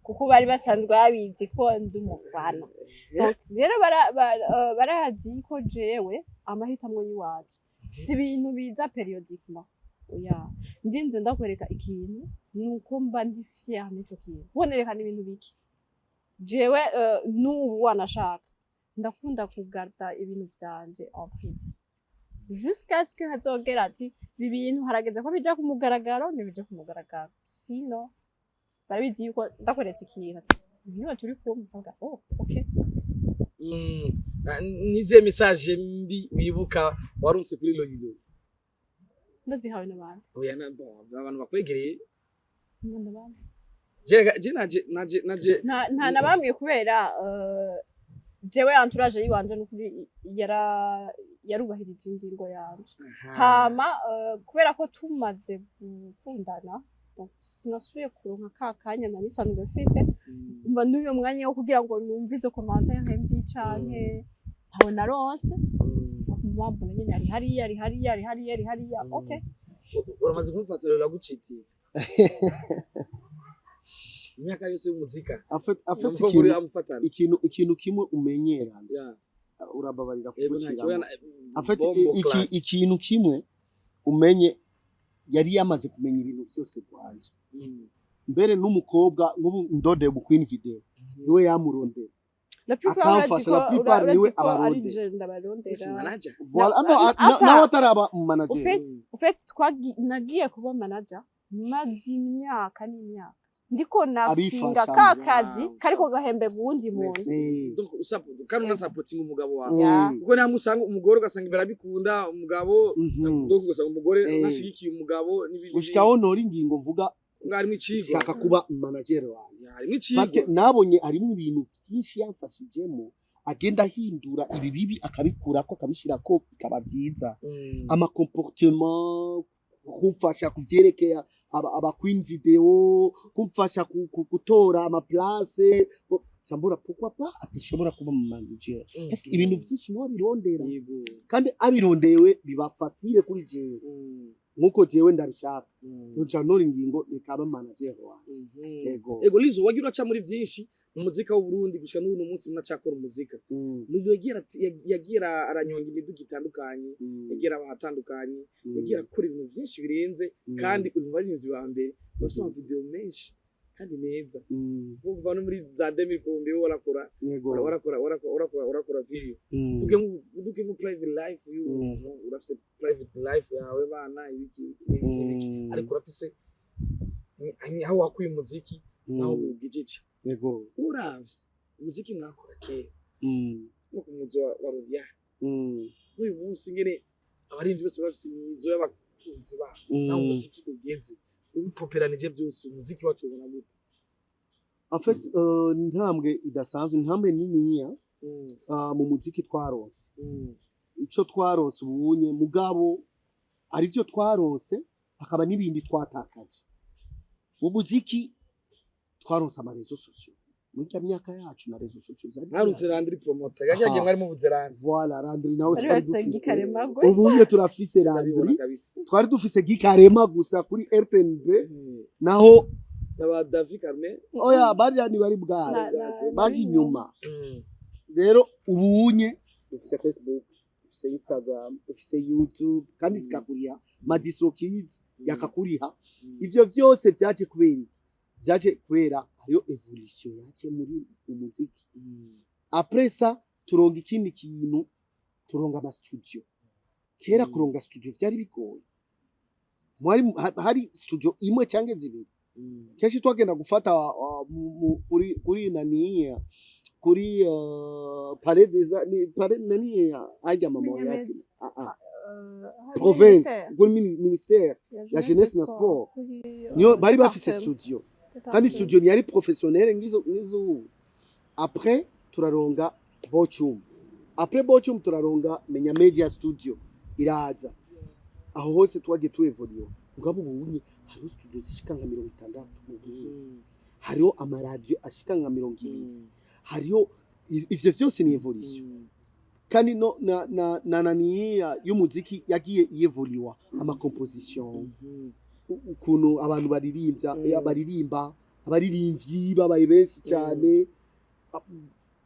kuko bari basanzwe babizi ko ndi umufana. Donc rero barazi ko jewe amahitamwo y'iwacu si ibintu biza périodiquement. Oya, ndinze ndakwereka ikintu nuko mba ndi fier n'ico kintu, kuko nerekana ibintu bike. Jewe n'ubu wanashaka ndakunda kugarda ibintu vyanje en privé jusqu'à ce que hazogera ati ibi bintu harageze ko bija ku mugaragaro, ntibije ku mugaragaro. Sino barabizi yuko ndakweretse ikintu ati niba turi kumwe mvuga: "Oh, okay."
Nizihe message mbi wibuka warunse kuri Lolilo?
Ndazihawe n'abandi.
Oya, na bon, abantu bakwegereye.
N'abandi.
Je naje
Nta na bamwe, kubera jewe entourage yiwanje n'ukuri yara yarubahirije ingingo yanje. Hama kubera ko tumaze gukundana, donc sinasubiye kuronka ka kanya nari nsanzwe mfise mba n'uyo mwanya wo kugira ngo numve izo commentaire mbi canke ntawe naronse. Mbona nyene ari hariya, ari hariya, ari hariya, ari hariya. Okay.
Uramaze kumufata rero agucitiye imyaka yose y'umuzika?
En fait,
Umukobwa
ikintu
uri amufatana.
ikintu kimwe umenyera, urababarira
Yego, nta
kuguciramo.
kibazo.
En fait,
Bombo clap.
ikintu kimwe umenye, yari yamaze kumenya ibintu vyose kwanje. Mbere n'umukobwa nk'ubu ndode mu Queen Video niwe yamurondera.
La plupart urazi
Akamfasha,
ko
la plupart
urazi
niwe
ko ari
abarondera.
je ndabarondera.
Ese manager?
Voilà.
Na-
Ah, no,
apa.
nawe ataraba manager.
Ufite nagiye kuba manager maze imyaka n'imyaka ndiko nakinga
Abifashamo.
ka kazi
Wow.
kariko gahembega uwundi muntu.
Donc kandi unasapotinga umugabo wawe,
Ya.
kuko namwe usanga umugore ugasanga barabikunda umugabo, donc ugasanga umugore unashigikiye umugabo n'ibindi.
Gushikaho ntora ingingo mvuga
harimo icigwa.
Shaka kuba manager wanjye.
Ya, harimo
Parce que
icigwa.
nabonye harimo ibintu byinshi yamfashijemo, agenda ahindura ibi bibi akabikurako akabishyirako bikaba byiza. Ama comportement, kumfasha kuvyerekeye aba queen video, kumfasha gutora ama place, cambura pourquoi pas atashobora kuba mu manager, parce que ibintu vyinshi niwe abirondera. Kandi abirondewe biba facile kuri jewe, nkuko jewe ndabishaka. Nca ntora ingingo reka manager wanje. Ego.
Ego Lizo, wagiye uraca muri byinshi mu muzika w'u Burundi, gushika n'uyu munsi muracakora umuzika. Lizo yagiye aranyonga imiduga itandukanye, yagiye araba ahatandukanye, yagiye arakora ibintu byinshi birenze, kandi uri mu baririmbyi ba mbere bafite ama video menshi kandi meza. Nko kuva no muri za 2010 warakora, warakora, warakora, warakora, warakora video. Duke mu private life y'umuntu, urafise private life yawe, bana, ibiki ibiki n'ibiki n'ibiki, ariko urafise aho wakuye umuziki naho muwugejeje. Uravye umuziki mwakora kera no ku muzo wa Rodian, n'uyu munsi ngene abarinzi bose bafise imizo y'abakunzi babo, naho umuziki ugeze ubipoperanije byose, umuziki wacu ubona gute?
En fait, ni intambwe idasanzwe, intambwe niniya mu muziki twaronse. Ico twaronse ubunye, mugabo arivyo twaronse, hakaba n'ibindi twatakaje mu muziki. Twaronse ama réseaux sociaux muri ya myaka yacu, na réseaux sociaux zari
Mwarunze
zihari.
Landry Promoter yagiye, mwari mubuze Landry.
Voilà, Landry nawe
Bari
twari
bafise
dufise.
Gikarema gusa.
Ubunye turafise
Ndabibona
Landry.
kabisa.
Twari dufise Gikarema gusa kuri RTNB, naho
N'aba David Carmen.
Oya, bariya ntibari bwaze, baje inyuma. Rero ubunye dufise Facebook, dufise Instagram, dufise YouTube, kandi zikakuriha ma DistroKid yakakuriha. Ivyo vyose vyaje kubera iki? Vyaje kubera hariyo évolution yaje muri umuziki. Après ça turonga ikindi kintu, turonga ama studio. Kera kuronga studio vyari bigoye. Mwari hari studio imwe canke zibiri. Kenshi twagenda gufata kuri nani, kuri Palais des Arts, ni Palais nani hajya mama yake.
Munyamezi.
Ah, ah. Province, kuri ministère ya jeunesse na sport, niyo bari bafise studio, kandi studio ntiyari professionnelle ngizo ngizo ubu. Après turaronga Bochum, après Bochum turaronga Menya Media Studio iraza. Aho hose twagiye tuevoluye. Mugabo ubunye hariho studio zishika nka 60 mu Burundi, hariho amaradiyo ashika nka 20, hariho ivyo vyose ni évolution. Kandi no na nani y'umuziki yagiye yevoluwa, ama composition, ukuntu abantu baririmbya, baririmba, abaririmbyi babaye benshi cyane.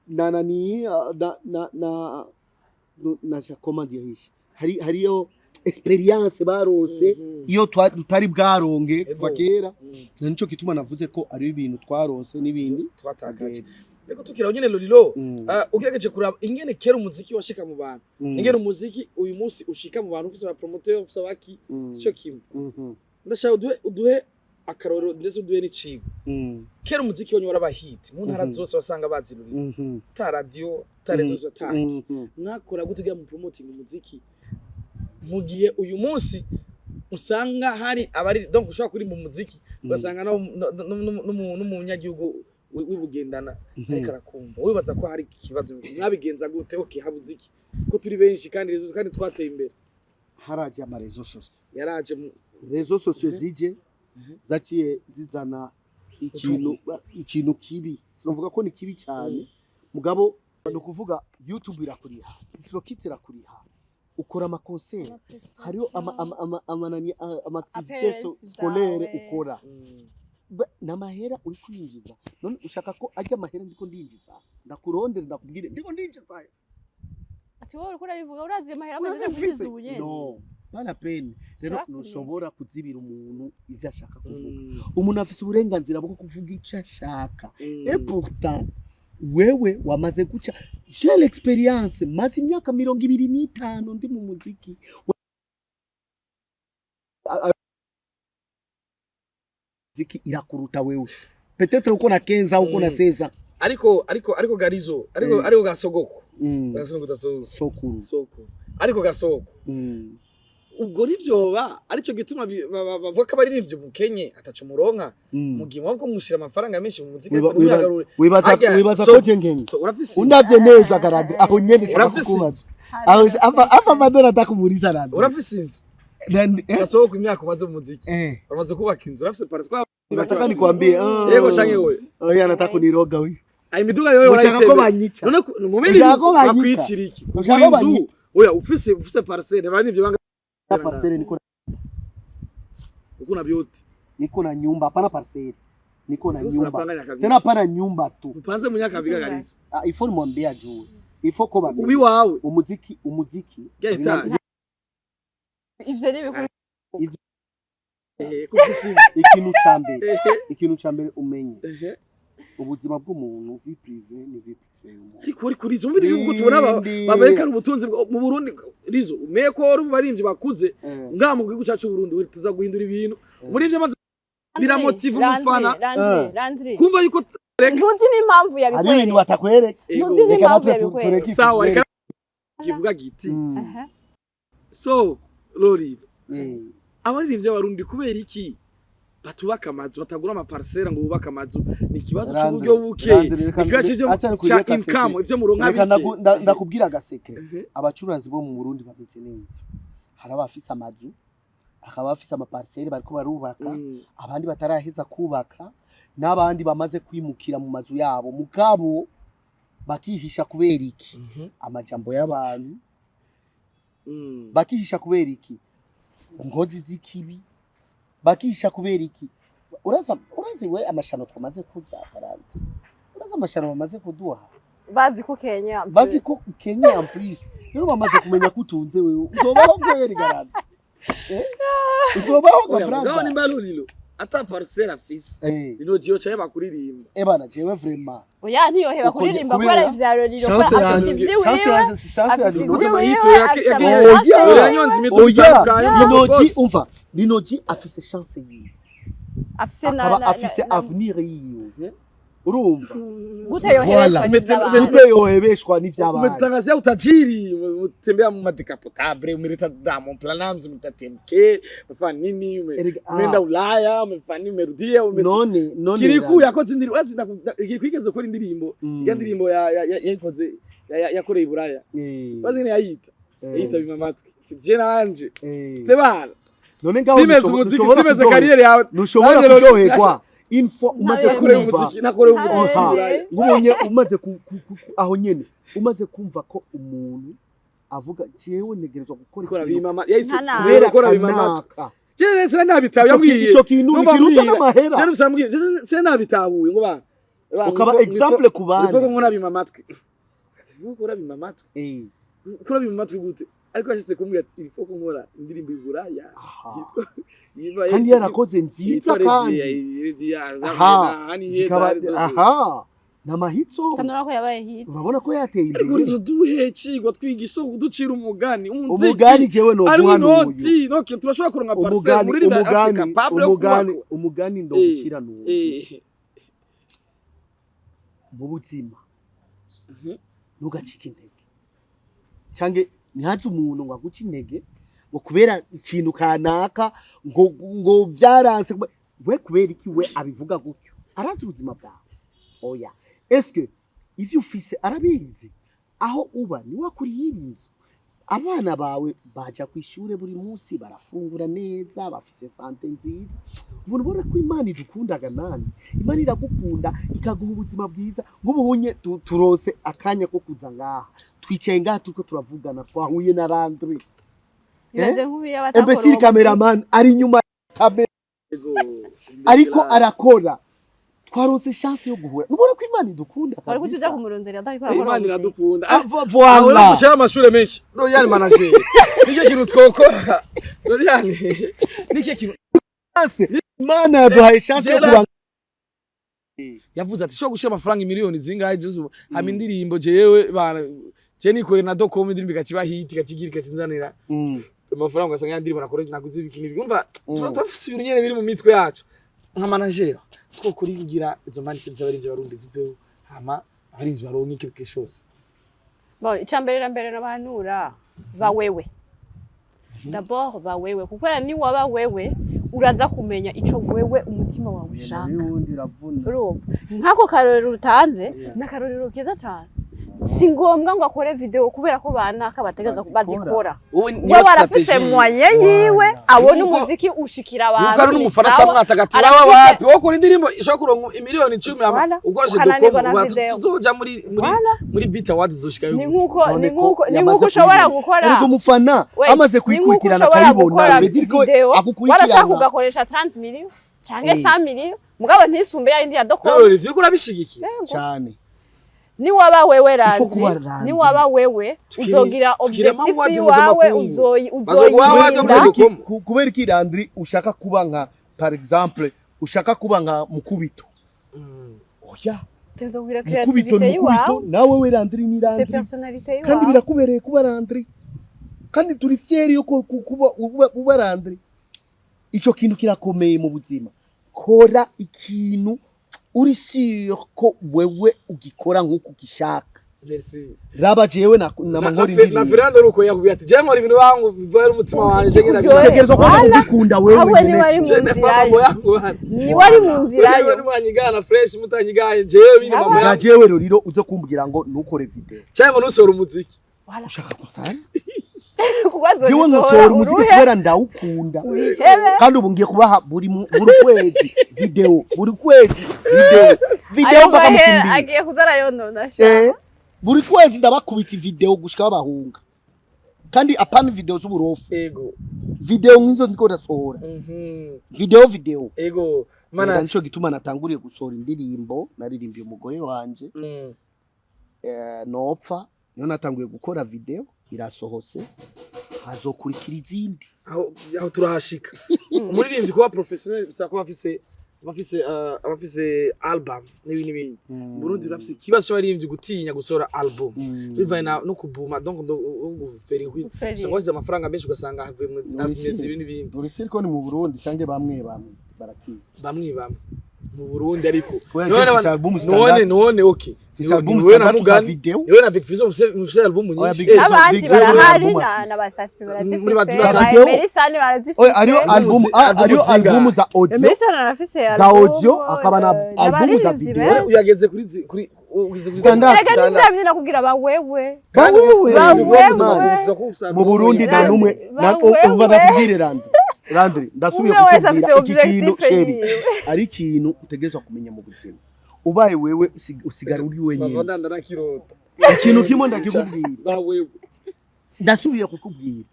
Na nani na comment dirais, hariyo expérience baronse iyo tutari bwaronge kuva kera. Na nico gituma navuze ko ari ibintu twaronse n'ibindi
twatakaje. Ariko tukiraho nyene, Lolilo, ugerageje kuraba ingene kera umuziki washika mu bantu, ingene umuziki uyu munsi ushika mu bantu, ufise aba promoteur, ufise abaki, sico kimwe. Ndashaka uduhe akarorero, ndetse uduhe n'icigwa. Kera umuziki wanyu waraba hit mu ntara zose, wasanga bazi Lolilo, ta radio, ta réseaux, ta mwakora gute kugira mu promoting umuziki, mu gihe uyu munsi usanga hari abari, donc ushobora kuri mu muziki ugasanga n'umunyagihugu w'ibugendana ariko arakumva, wibaza ko hari ikibazo? Mwabigenza gute? Okay, habuze iki ko turi benshi kandi kandi twateye imbere?
Haraje ama réseaux sociaux.
Yaraje mu
Réseaux sociaux zije, zaciye zizana ikintu kibi, sinavuga ko ni kibi cyane, mugabo ni ukuvuga YouTube irakuriha, DistroKid irakuriha, ukora ama concert, hariho ama activité
Appearance
scolaire
zawe.
ukora. N'amahera uri kwinjiza. None ushaka ko ajya amahera ndiko ndinjiza ndakurondera ndakubwire ndiko ndinjiza?
Ati wowe uriko urabivuga, urazi amahera ameze kwinjiza ubu nyene?
Non, pas la peine. Rero
Turakuriye.
ntushobora kuzibira umuntu ivyo ashaka kuvuga. Umuntu afise uburenganzira bwo kuvuga icyo ashaka, et pourtant Wewe wamaze guca, j'ai l'expérience, maze imyaka 25 ndi mu muziki. Muziki irakuruta wewe, peut-être uko na 15, uko na 16.
Ariko garizo, ariko ariko gasogoko. Gasogoko taso.
Sokuru.
Soko, ariko gasoko. Ubwo nivyoba arico gituma bavuga ko abaririmbyi mukenye ataco muronka mu gihe mwabwo mushira amafaranga menshi mu muziki, ariko ntimuyagarure.
Wibaza
Harya,
wibaza ko je ngenye?
So, urafise
Undavye neza garade aho nyene nshaka
Urafise
kukubaza aho apa madora atakumuliza rande.
Urafise inzu?
Nandi-
Gasoko, imyaka umaze mu muziki, uramaze kubaka inzu? Urafise parcelle?
Unataka nikwambie? Ah.
Yego canke we?
Oya, anataka kuniroga huyu.
Ayo imiduga yoyo
Ushaka ko
warayitembera.
banyica?
None mu bindi
Ushaka ko banyica?
bakwicira iki?
Ushaka ko
Kugura inzu?
banyica?
Oya, ufise parcelle bari nivyo banga.
Parcelle niko
Uko na vyote.
Niko na nyumba, hapana parcelle. Niko na
Sasa
nyumba.
unapanga Nyakabiga.
Tena hapana nyumba tu.
Upanze mu Nyakabiga, garizo.
Ah, ifo nimwambie ajue. Ifo ko bamenye.
Ubi wawe.
Umuziki
Ya etaje.
Ivyo ni ibikuru.
Eh, ko ufise inzu.
Ikintu ca mbere, ikintu ca mbere umenye, ubuzima bw'umuntu, vie privée ni vie privée y'umuntu.
Ariko uri kuri izo mu bindi bihugu tubona
Rindi.
baberekana ubutunzi mu Burundi, rizo umeye ko wari mu baririmbyi bakuze ngaha mu gihugu cyacu Burundi, we tuza guhindura ibintu muri ivyo maze biramotiva umufana
Landry,
Eh.
Landry,
kumva yuko
ntuzi n'impamvu
Hari ibintu
yabikwereka.
batakwereka.
Ntuzi
Reka
n'impamvu
natwe
yabikwereka.
tureke.
Sawa, reka kivuga giti. So Lori, abaririmbyi b'Abarundi kubera iki batubaka amazu, batagura amaparcelle ngo bubake amazu? Ni ikibazo
Landry,
cy'uburyo buke?
Landry, reka
Ni ikibazo cy'ibyo
acha nikurie
cya income,
kaseke.
ivyo muronka
Reka
bike?
ndakubwira agaseke. Abacuranzi bo mu Burundi bameze neza. Hari abafise amazu, hakaba abafise amaparcelle bariko barubaka, abandi bataraheza kubaka, n'abandi bamaze kwimukira mu mazu yabo, mugabo bakihisha. Kubera iki? Amajambo y'abantu. Bakihisha kubera iki? Ngozi z'ikibi. Bakihisha kubera iki? Uraza, urazi we amashano twamaze kurya karante, urazi amashano bamaze kuduha.
Bazi ko Kenya.
Bazi ko Kenya en plus. Rero bamaze kumenya ko utunze wewe, uzobaho kweri garante? Eh? Uzobaho?
Oya, mugabo
gabranda
nimba Lolilo ata parcelle afise, rino jiyo caye bakuririmba.
Ebana, jewe vraiment
Oya, ntiyoheba
Uko
kuririmba
kubera
kubera ivya Lolilo.
chance
Afise
yanjye
ivyiwiwe,
chance yanjye chance
afise
yanjye
ivyiwiwe,
Amahitwe
afise
Oya.
amashance
yanyonze imiduga
Oya.
itandukanye.
Linoji,
Boss.
umva, Linoji afise chance yiwe,
afise na
akaba afise avenir yiwe, urumva?
Gute yoherezwa
Voilà.
n'ivy'abantu?
Gute yohebeshwa n'ivy'abandi?
Umetutangazia utajiri, umetembea mu madécapotable, umeleta Diamond Platnumz, umeleta TMK, umefanya nini,
Erega, ah.
umeenda Ulaya, umefanya nini, umerudia,
None
Kiriku yakoze indirimbo, urazi Kiriku yigeze gukora indirimbo, ya ndirimbo yayikoze yakoreye i Buraya. Urazi ngene yayita? Yayita bima amatwi. Je nanje. Tebana.
None ngaho
Simeze umuziki,
ntushobora
simeze
kuryoherwa.
carrière yawe.
Ntushobora
Nanjye rero-
kuryoherwa info umaze
Nakoreye
kumva
umuziki, nakoreye umuziki i
Aha.
Buraya.
Ubonye umaze aho nyene umaze kumva ko umuntu avuga jewe ntegerezwa gukora
Gukora
ikintu
bima yahise
Nta nama.
kubera
gukora bima amatwi.
kanaka.
Je nese nabitaye
Ico
yambwiye.
ico kintu
Numva
ntikiruta
ambwira.
n'amahera.
Je nese ambwiye, je nese nabitahuye ngo ba
Ukaba example ku bandi.
Ifoto ngo nabima amatwi. Gukora bima amatwi. Gukora bima amatwi gute? Ariko yashitse kumbwira ati il faut ko nkora indirimbo i Buraya.
Aha.
Yitwa
Kandi yarakoze nziza kandi aha zikaba aha namahitso.
Kandi urabona ko yabaye hit.
Urabona ko yateye
Ariko
imbere.
urizo duhe cigwa twigisha ducira umugani umuziki.
Umugani jewe
Ari
noguha n'uyu.
inoti noke turashobora kuronka parcelle
Umugani
muri riba
umugani
capable yo
umugani
kubaka.
Umugani ndowucira n'uyu. Mu buzima ntugacike intege canke ntihaze umuntu ngo aguce intege ngo kubera ikintu kanaka ngo vyaranse we. Kubera iki we abivuga gutyo? Arazi ubuzima bwawe? Oya, eske ivyo ufise arabizi? Aho uba niwe akurihira inzu, abana bawe baja kw'ishure buri munsi, barafungura neza, bafise santé nziza. Ubona, ubona ko Imana idukundaga nani, Imana iragukunda ikaguha ubuzima bwiza. Nk'ubuhunye turose akanya ko kuza ngaha, twicaye ngaha turiko turavugana, twahuye na Landry.
Bimeze nk'ubiyo batakora
Imbécile
uwo
cameraman ari inyuma ya kamera ariko arakora. Twarose chance yo guhura, nubona ko Imana idukunda.
Wari
Kabisa.
kutuja kumurondera atariko arakora
Imana
uwo muziki.
iradukunda.
Ah, voilà.
Gushira amashure menshi. Royal manager. Nicyo kintu twokora. Royal. Nicyo kintu.
Chance. Imana yaduhaye chance yo
Gerard.
kuba
Yavuze ati shobora gushira amafaranga miliyoni zingahe juzu hama indirimbo jewe bana je nikore na docom, indirimbo ikakiba hit, ikakigira, ikakinzanira amafaranga, ugasanga ya ndirimbo nakore naguze ibiki n'ibi. Umva, turafise ibintu nyene biri mu mitwe yacu nka manager twokuri kugira izo mindset z'abarimvyi barundi ziveho, hama abarimvyi baronke quelque chose.
Bon, icya mbere na mbere nabahanura, ba wewe d'abord, ba wewe, kuko ni waba wewe uraza kumenya ico wewe umutima wawe ushaka.
Y'uwundi iravuna.
Urumva nk'ako karorero utanze ni akarorero keza cyane. Si ngombwa ngo akore video kubera ko banaka bategerezwa
Bazikora.
bazikora.
Wowe niyo
We warafise
strategie.
moyen yiwe, abona
Nuko-
umuziki ushikira abantu.
Yuko ari
Ni
n'umufana
sawa.
cyangwa mwatagati
Arafise-
waba wapi wowe ukora indirimbo ishobora kuronka imiliyoni 10 hama
Voilà.
ukoresheje
Ukananirwa
dokomu
na video.
tuzoja muri
Voilà.
muri BET Awards uzoshikayo
Ni
gute?
nkuko ni
None ko
nkuko ni
yamaze
nkuko ushobora
kuyibona.
gukora.
Erega umufana
Wait,
amaze
ni nkuko
kuyikurikirana
ushobora
akayibona,
gukora
veut dire ko
video, warashaka
agukurikirana.
ugakoresha 30 million canke 100 million, mugabo ntisumbe ya yindi ya dokomu.
None ivyo urabishigikiye?
Cyane.
Ni waba wewe
Ifo kuba
Landry,
Landry.
ni waba wewe uzogira
tukiri
objectif
award
iwawe
mpuzamakungu.
uzoyi
Bazoguha award
uzoyirinda.
yo
Kubera
Docomo.
kubera iki Landry ushaka kuba nka, par exemple, ushaka kuba nka Mukubito? Oya.
Tuzogira
Mukubito
creativité
ni Mukubito,
iwawe.
nawe we Landry ni
C'est
Landry.
personnalité
Kandi
iwawe.
birakubereye kuba Landry, kandi turi fier yo kuba Landry. Ico kintu kirakomeye mu buzima. Kora ikintu uri sûr ko wewe ugikora nk'uko ugishaka.
Merci.
Raba jewe nama nkora
Na
indirimbo.
Fernando ruko yakubwiye ati je nkora ibintu wangu bivuye umutima wanje ngena.
Kuryohe.
Utegerezwa kuba
Voilà.
ugikunda wewe
Ahubwo
nyene.
niba ari mu
Je
nzira
nefa mambo
yo.
yangu bana.
Niwe ari mu nzira
Wewe
yo.
ni mwanyigana fresh mutanyigaye jewe bini mambo
Na
yangu.
jewe rero uze kumbwira ngo ntukore video
Cyangwa nusora umuziki.
Voilà.
ushaka gusana.
Kuko azogisohora
Jewe nkosohora umuziki
uruhe,
kubera ndawukunda.
uhebe.
Kandi ubu ngiye kubaha buri kwezi video, buri kwezi video, video
Ayo
mpaka
mahera
mukimbiri.
agiye kuza arayonona sha.
Buri kwezi ndabakubita video gushika babahunga, kandi apana video z'uburofu.
Ego.
Video nk'izo ndiko ndasohora, video video.
Ego.
Mana,
Mana
nico gituma natanguriye gusohora indirimbo naririmbiye umugore wanje. Nopfa niyo natanguye gukora video, irasohose, hazokurikira izindi.
Aho turahashika. Umuririmbyi kuba professionnel bisaba kuba afise album n'ibindi n'ibindi. Burundi urafise ikibazo cy'abaririmbyi gutinya gusohora album bivanye no kubuma, donc guferi
Guferi.
usanga wasize amafaranga menshi, ugasanga havuye mu ibi n'ibindi.
Urisi ko ni mu Burundi canke bamwe bamwe baratinya?
Bamwe bamwe mu Burundi, ariko
Kubera
none
ko mfise album zitandatu.
None okay.
Mfise album
Niwe na
zitandatu za
Mugani,
video.
niwe na Big Fizzo mufise album
Oya,
nyinshi.
Big Fizzo-
N'abandi
Big Fizzo
barahari
album
na
afise.
na basaspi
Muri
barazifise,
ba-
ba
Video.
Emerisane barazifise.
Oya, hariho album
album
hariho
zingahe?
album za audio.
Emerisane arafise
Za
album,
audio, akaba na album za
n'abaririmbyi
video.
benshi.
Uyageze kuri kuri ugeze kuri
Zitandatu.
Erega ni vya vyina kugira ba wewe.
Kandi
Bawewe.
Bawewe.
Mu Burundi nta
Landry,
numwe
bawewe.
umva, ndakubwire Landry, Landry, ndasubiye
Umwe wese
kukubwira
afise
iki kintu
objectif
chéri.
yiwe.
Ari ikintu utegerezwa kumenya mu buzima, ubaye wewe usigara uri wenyine.
Bavandanda na kirota.
Ikintu kimwe ndakikubwira.
Bawewe.
Ndasubiye kukubwira,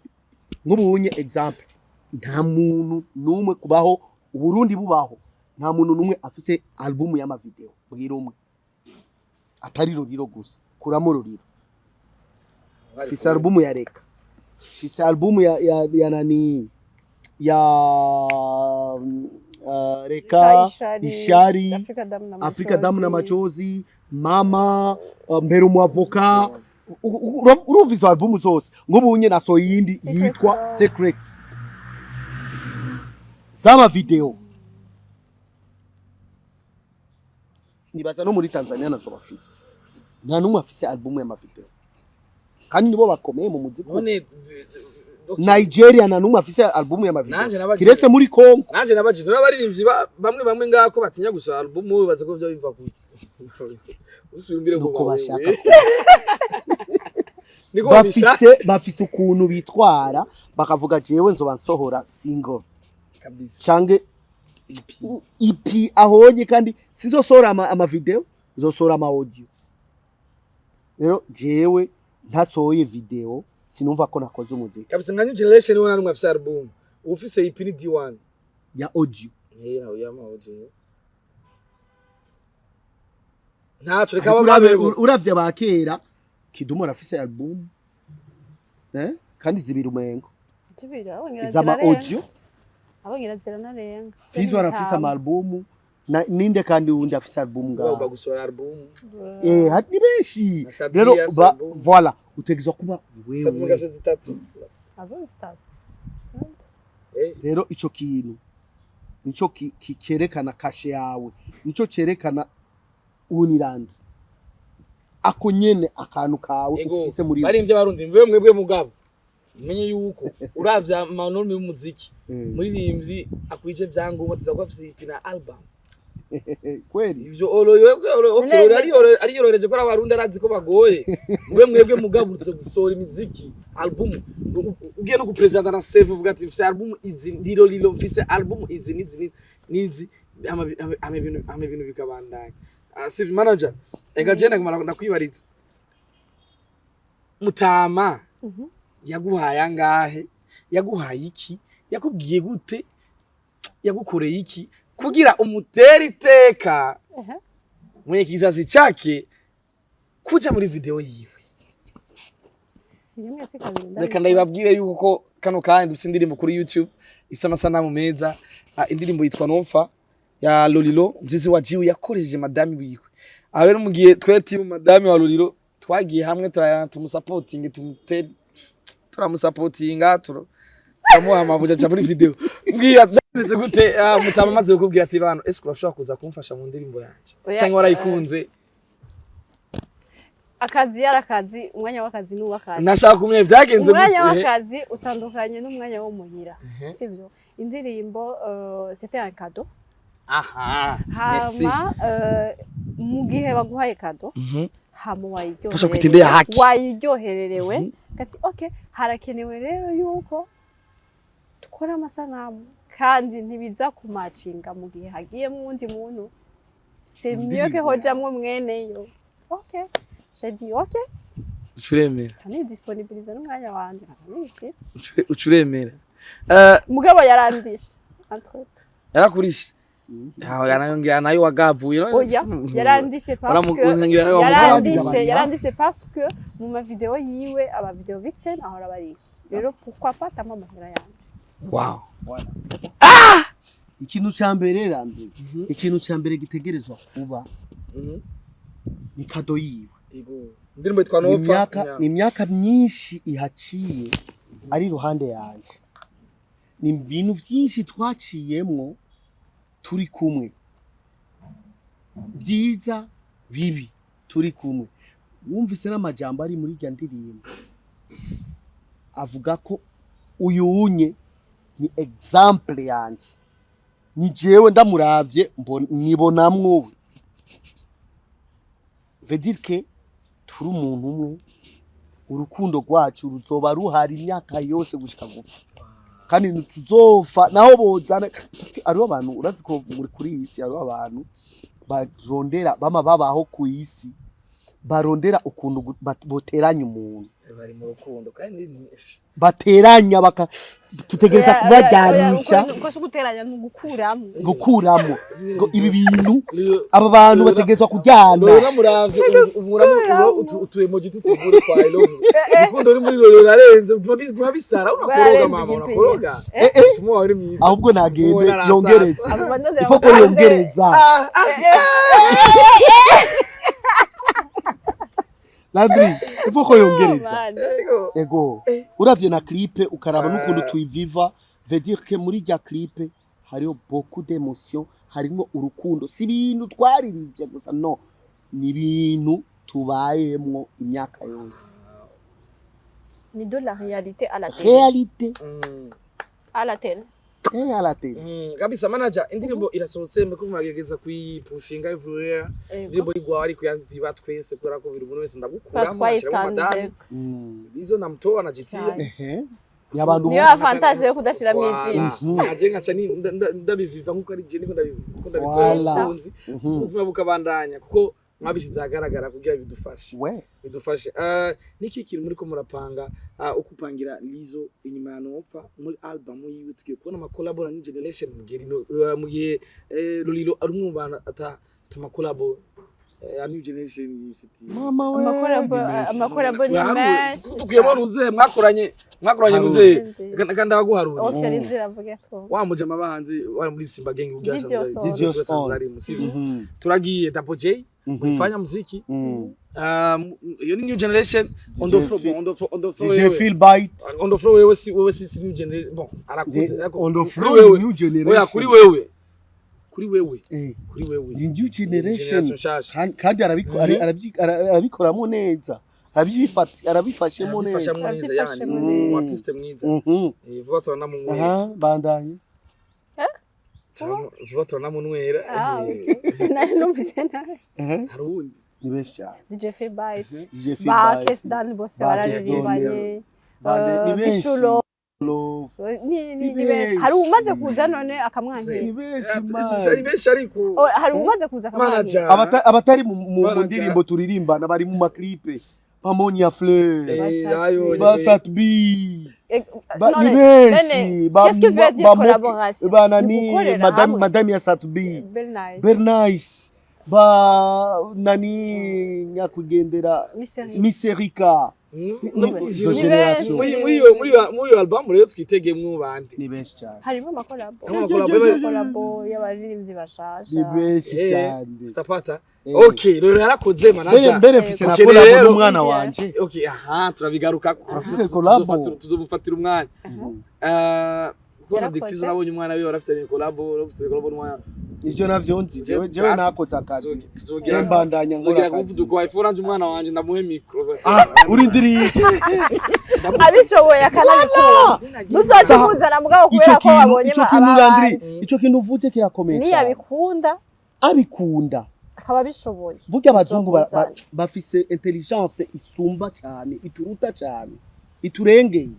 nk'ubunye exemple, nta muntu n'umwe kubaho Uburundi bubaho, nta muntu n'umwe afise album y'amavideo. Bwira umwe atari Ruriro gusa. Kuramo Ruriro, fise album ya Reka, fise album ya nani, ya Reka, Ishari,
Afrika Damu na
Afrika Damu na
Machozi.
Machozi, Mama, Mbere Umwavoka. Urumva izo album zose, nk'ubunye nasohoye iyindi
Secret
yitwa
Love.
Secrets z'ama video. Nibaza no muri Tanzania nazo bafise. Nta n'umwe afise album y'amavideo, kandi nibo bakomeye mu muziki.
None
Nigeria nta n'umwe afise album
Nanje
y'amavideo
nabajije.
kiretse muri Congo.
Nanje nabajije n'abaririmbyi bamwe bamwe ngako batinya gusohora album, baza ko byo biva ku usubimbire ngo
Nuko
bawewe.
bashaka
Niko babishaka.
Bafise ukuntu bitwara, bakavuga jewe nzoba nsohora single
Kabisa.
canke EP ahonye, kandi sizosohora ama video, nzosohora ama audio. Rero jewe ntasohoye video sinumva ko nakoze umuziki.
Kabisa, nka new generation niwe namwe afise album, ufise EP ni D1.
Ya audio.
Eh, nawe yama audio ntaco reka
Ariko
babe.
uravye ba kera, Kidumu arafise album kandi zibiri umengo.
Tubiri, abongera
Izama
zirarenga.
audio.
Abongera ziranarenga.
Fizo arafise ama album. Ninde kandi wundi afise album
Ugomba
ngaha?
Gusohora album.
Hari ni benshi.
Na Sabia
Rero
afise
ba
album.
Voilà, utegerezwa kuba
Sabia
wewe.
gafise zitatu.
Abo stop.
Rero ico kintu nico cyerekana cachet yawe, nico cyerekana unirandi ako nyene akantu kawe
Ego,
ufise muri
baririmbye abarundi mbe mwebwe, mugabo umenye yuko uravye ama normes y'umuziki, muririmbyi akwije vyangombwa tuza kuba afise EP na album.
Kweli.
Ivyo okay, ariyorohereje ko ari abarundi, arazi ko bagoye. Mwe mwebwe mugabo uze gusohora imiziki, album, ugiye no gupresenta na CV, uvuga ati mfise album izi, ndiro lilo mfise album izi nizi nizi, ama ibintu bikabandanya. Ah, CV manager, ega je nakumara nakwibariza, mutama yaguhaye angahe? Yaguhaye iki? Yakubwiye gute? Yagukoreye iki kugira umutere iteka mwenye kizazi chake kuja muri video yiwe?
Si rimwe, si kabiri.
Reka ndabibabwire yuko kano kanya dufite indirimbo kuri YouTube ifite amasanamu meza. Indirimbo yitwa Nomfa ya Lolilo mzizi wa Jiwe, yakoresheje madami wiwe. Aho rero mu gihe twe team madami wa Lolilo twagiye hamwe tumusapotinga, tumutere, turamusapotinga, turamuha amabuja aca muri video. Mbwira, byameze gute? Mutama amaze kukubwira ati bano, ese urashobora kuza kumfasha mu ndirimbo yanje?
Oya,
cyangwa warayikunze?
Akazi yari akazi, umwanya w'akazi ni uw'akazi.
Nashaka kumenya byagenze
Umwanya
gute.
w'akazi utandukanye n'umwanya wo muhira, sibyo? Indirimbo, c'était un cadeau.
Aha, merci.
Hama mu gihe baguhaye cadeau, hama
Fasha kuitendea haki.
wayiryohererewe, gati okay, harakenewe rero yuko dukora amasanamu, kandi ntibiza kumacinga mu gihe hagiyemo uwundi muntu, c'est mieux que hojamwo mweneyo. Okay, j'ai dit okay.
Ucuremera.
Nca nidisponibiliza n'umwanya wanje, nkaca nitira.
Ucuremera.
Mugabo yarandishe entre autres.
Yarakurishe. Aho yanayongera nayo wagavuye.
Oya, yarandishe parce que
Unangira nayo.
yarandishe
wamugavuye.
Yarandishe parce que mu ma video yiwe, aba video vixen ahora bari rero, pourquoi pas tampa amahera yanje?
Wow.
Ikintu ca mbere ranze, ikintu ca mbere gitegerezwa kuba ni cadeau yiwe.
Ego. Indirimbo yitwa
Ni
Nopfa.
imyaka, ni imyaka myinshi ihaciye ari iruhande yanje, ni ibintu byinshi twaciyemwo turi kumwe, vyiza, bibi, turi kumwe. Wumvise n'amajambo ari muri irya ndirimbo, avuga ko uyu unye ni exemple yanje, ni jewe ndamuravye nibonamwo we, veut dire que turi umuntu umwe, urukundo rwacu ruzoba ruhari imyaka yose gushika gupfa, kandi ntituzopfa naho bozana, parce que hariho abantu, urazi ko muri kuri iyi si hariho abantu barondera, bama babaho ku isi barondera ukuntu boteranya umuntu.
Bari mu rukundo kandi
Bateranya, baka tutegereza kubaryanisha.
Uko si uguteranya, ni ugukuramo.
Gukuramo ngo ibi bintu, aba bantu bategerezwa kuryana.
Rero muravye utu emoji tutuvure twa I love you. Urukundo ruri muri rero rurarenze, bituma bisara unakoroga.
Rwararenze
Mama
igipimo.
unakoroga. Mfumo wawe uri mwiza.
Ahubwo nagende
Uwo narasaza.
yongereze.
Abo bandondera
Ifo ko
amafaranga.
yongereza. Landry, ifo ko yongereza.
Man.
Ego.
Ego, uravye na clip ukaraba n'ukuntu tuyiviva, veut dire que muri rya clip hariho beaucoup d'émotion, harimwo urukundo. Si ibintu twaririmbye gusa, no ni ibintu tubayemwo imyaka yose.
Ni de la réalité à la télé.
Réalité.
À la télé.
À la télé.
Kabisa manager, indirimbo irasohotse, muriko muragerageza kuyipushinga everywhere. Indirimbo y'igwawe ariko yaviba twese, kubera ko buri muntu wese ndagukuramo ashyiramo
Twayisanze.
madame izo namtoa najitia.
Cyane.
Ehe, ni abantu
Niyo
bose.
avantage yo kudashiramo izina.
Nkaje nkaca ndabiviva nkuko ari je niko ndabikora,
Voilà.
umukunzi ubuzima bukabandanya, kuko mwabishize ahagaragara kugira bidufashe.
We.
Bidufashe. Niki kintu muriko murapanga, uko upangira Lizo inyuma ya Nopfa muri album yiwe? Tugiye kubona amakolabo na New Generation mu gihe Lolilo ari umwe mu bantu ata amakolabo. Ya new generation ifitiye.
Mama we.
Amacollabo,
ni menshi.
Amacollabo ni menshi.
Tukuyemo nuze mwakoranye
Harura.
nuze kandi abaguharura.
Okay, rindira avuge twumve.
Wa mujama bahanzi wari muri Simba Gang ubwo
DJ Osoro.
DJ Osoro.
ari musivi.
Turagiye
Turagiye Double J, mulifanya muziki. Iyo ni new generation on the floor, on the floor, on the floor.
DJ
Wewe.
Phil Bite.
On the floor, wewe si new generation, bon, arakuze ariko
On the
kuri
floor
wewe.
ni new generation.
Oya, kuri wewe, kuri wewe, kuri wewe
ni new generation.
Generation nshasha.
Kandi arabikoramo neza, arabifashemo neza.
Arabyifashamo neza yani.
Arabyifashemo
neza.
Umu artiste mwiza. Vuba turanamunywera.
Aha, bandanye.
Vuba turanamunywera.
Ah, okay. Nari numvise nabi.
Hari uwundi?
Ni benshi cyane.
DJ Phil Bite.
DJ Phil
Ba
Bite.
Kes Dan bose
Ba
bararirimbanye.
Bande, ni benshi.
Bishulo.
Love.
Ni
Ni
ni benshi. Hari
benshi.
umaze kuza none akamwankira.
Ni benshi
Ni
man.
benshi ariko.
Oh, hari umaze kuza akamwankira.
Manager.
Abatari mu
Manager.
ndirimbo turirimbana bari mu maclip, Pamonia Fleur,
Ayo,
ba Sat B. Ni
None,
benshi.
qu'est-ce que veut dire collaboration?
Ba nani,
Ni gukorera
madame,
hamwe.
madame ya Sat B.
Very nice.
Bernice, ba nani, nyakwigendera.
Miss
Miserika. Izo
Ni
generation.
benshi.
Muri iyo album rero twitegemwo bande?
Ni benshi cyane.
Harimo amacollabo.
Harimo amacollabo.
Amacollabo y'abaririmbyi bashasha.
Ni benshi cyane.
Tutapata. Okay, rero yarakoze
Mbere
manager.
mbere mfise na
Okay,
collabo
rero.
n'umwana wanje.
Okay, aha turabigaruka.
Turafise collabo.
Tuzomufatira umwanya. Kuko na
Yarakoze.
Big Fizzo nabonye umwana wiwe arafite collabo, arafite collabo n'umwana.
Ivyo navyo nzi, jewe nakoze akazi.
Tuzogira
Je mbandanya nkora
tuzogira
akazi.
kumuvuduko wa iPhone nanje umwana wanje ndamuhe micro.
Ah, urindiriye.
Abishoboye akanabikunda, muzoce muzana mugabo
Ico
kubera ko
kintu,
babonye
ico kintu,
abandi.
Landry, ico kintu uvuze kirakomeye cyane.
Niyabikunda
Abikunda.
akaba abishoboye.
Burya abazungu
Uzomuzana.
bafise intelligence isumba cyane, ituruta cyane, iturengeye.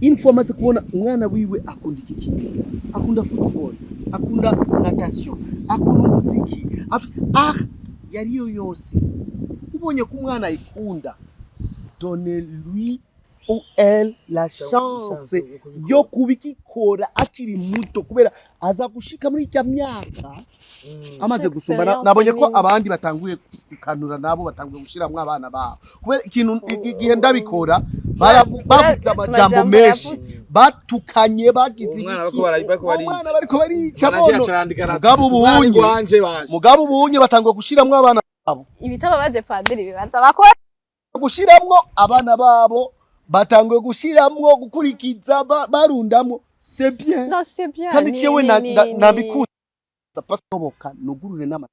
Info amaze kubona umwana wiwe akunda iki kintu, akunda football, akunda natation, akunda umuziki, ah yariyo yose, ubonye ko umwana ayikunda, donne lui ou elle la chance yo kubikikora akiri muto, kubera aza gushika muri irya myaka amaze gusumba.
Experience
Nabonye ko
nini.
abandi batanguye gukanura, nabo batanguye gushiramwo abana babo, kubera ikintu igihe ndabikora bavuze amajambo
Amajambo
menshi,
yavuze.
batukanye, bagize
Umwana
ibiki.
bariko barica.
Umwana bariko barica
Manager
bono.
acarandika.
Mugabo ubunye
wanje banje.
Mugabo ubunye batanguye gushiramwo abana babo.
Ibitabo baje padiri bibanza bakora.
Gushiramwo abana babo, batanguye gushiramwo, gukurikiza, barundamwo, c'est bien.
Non, c'est bien.
Kandi jewe nabikunda pasoboka nugurure n'ama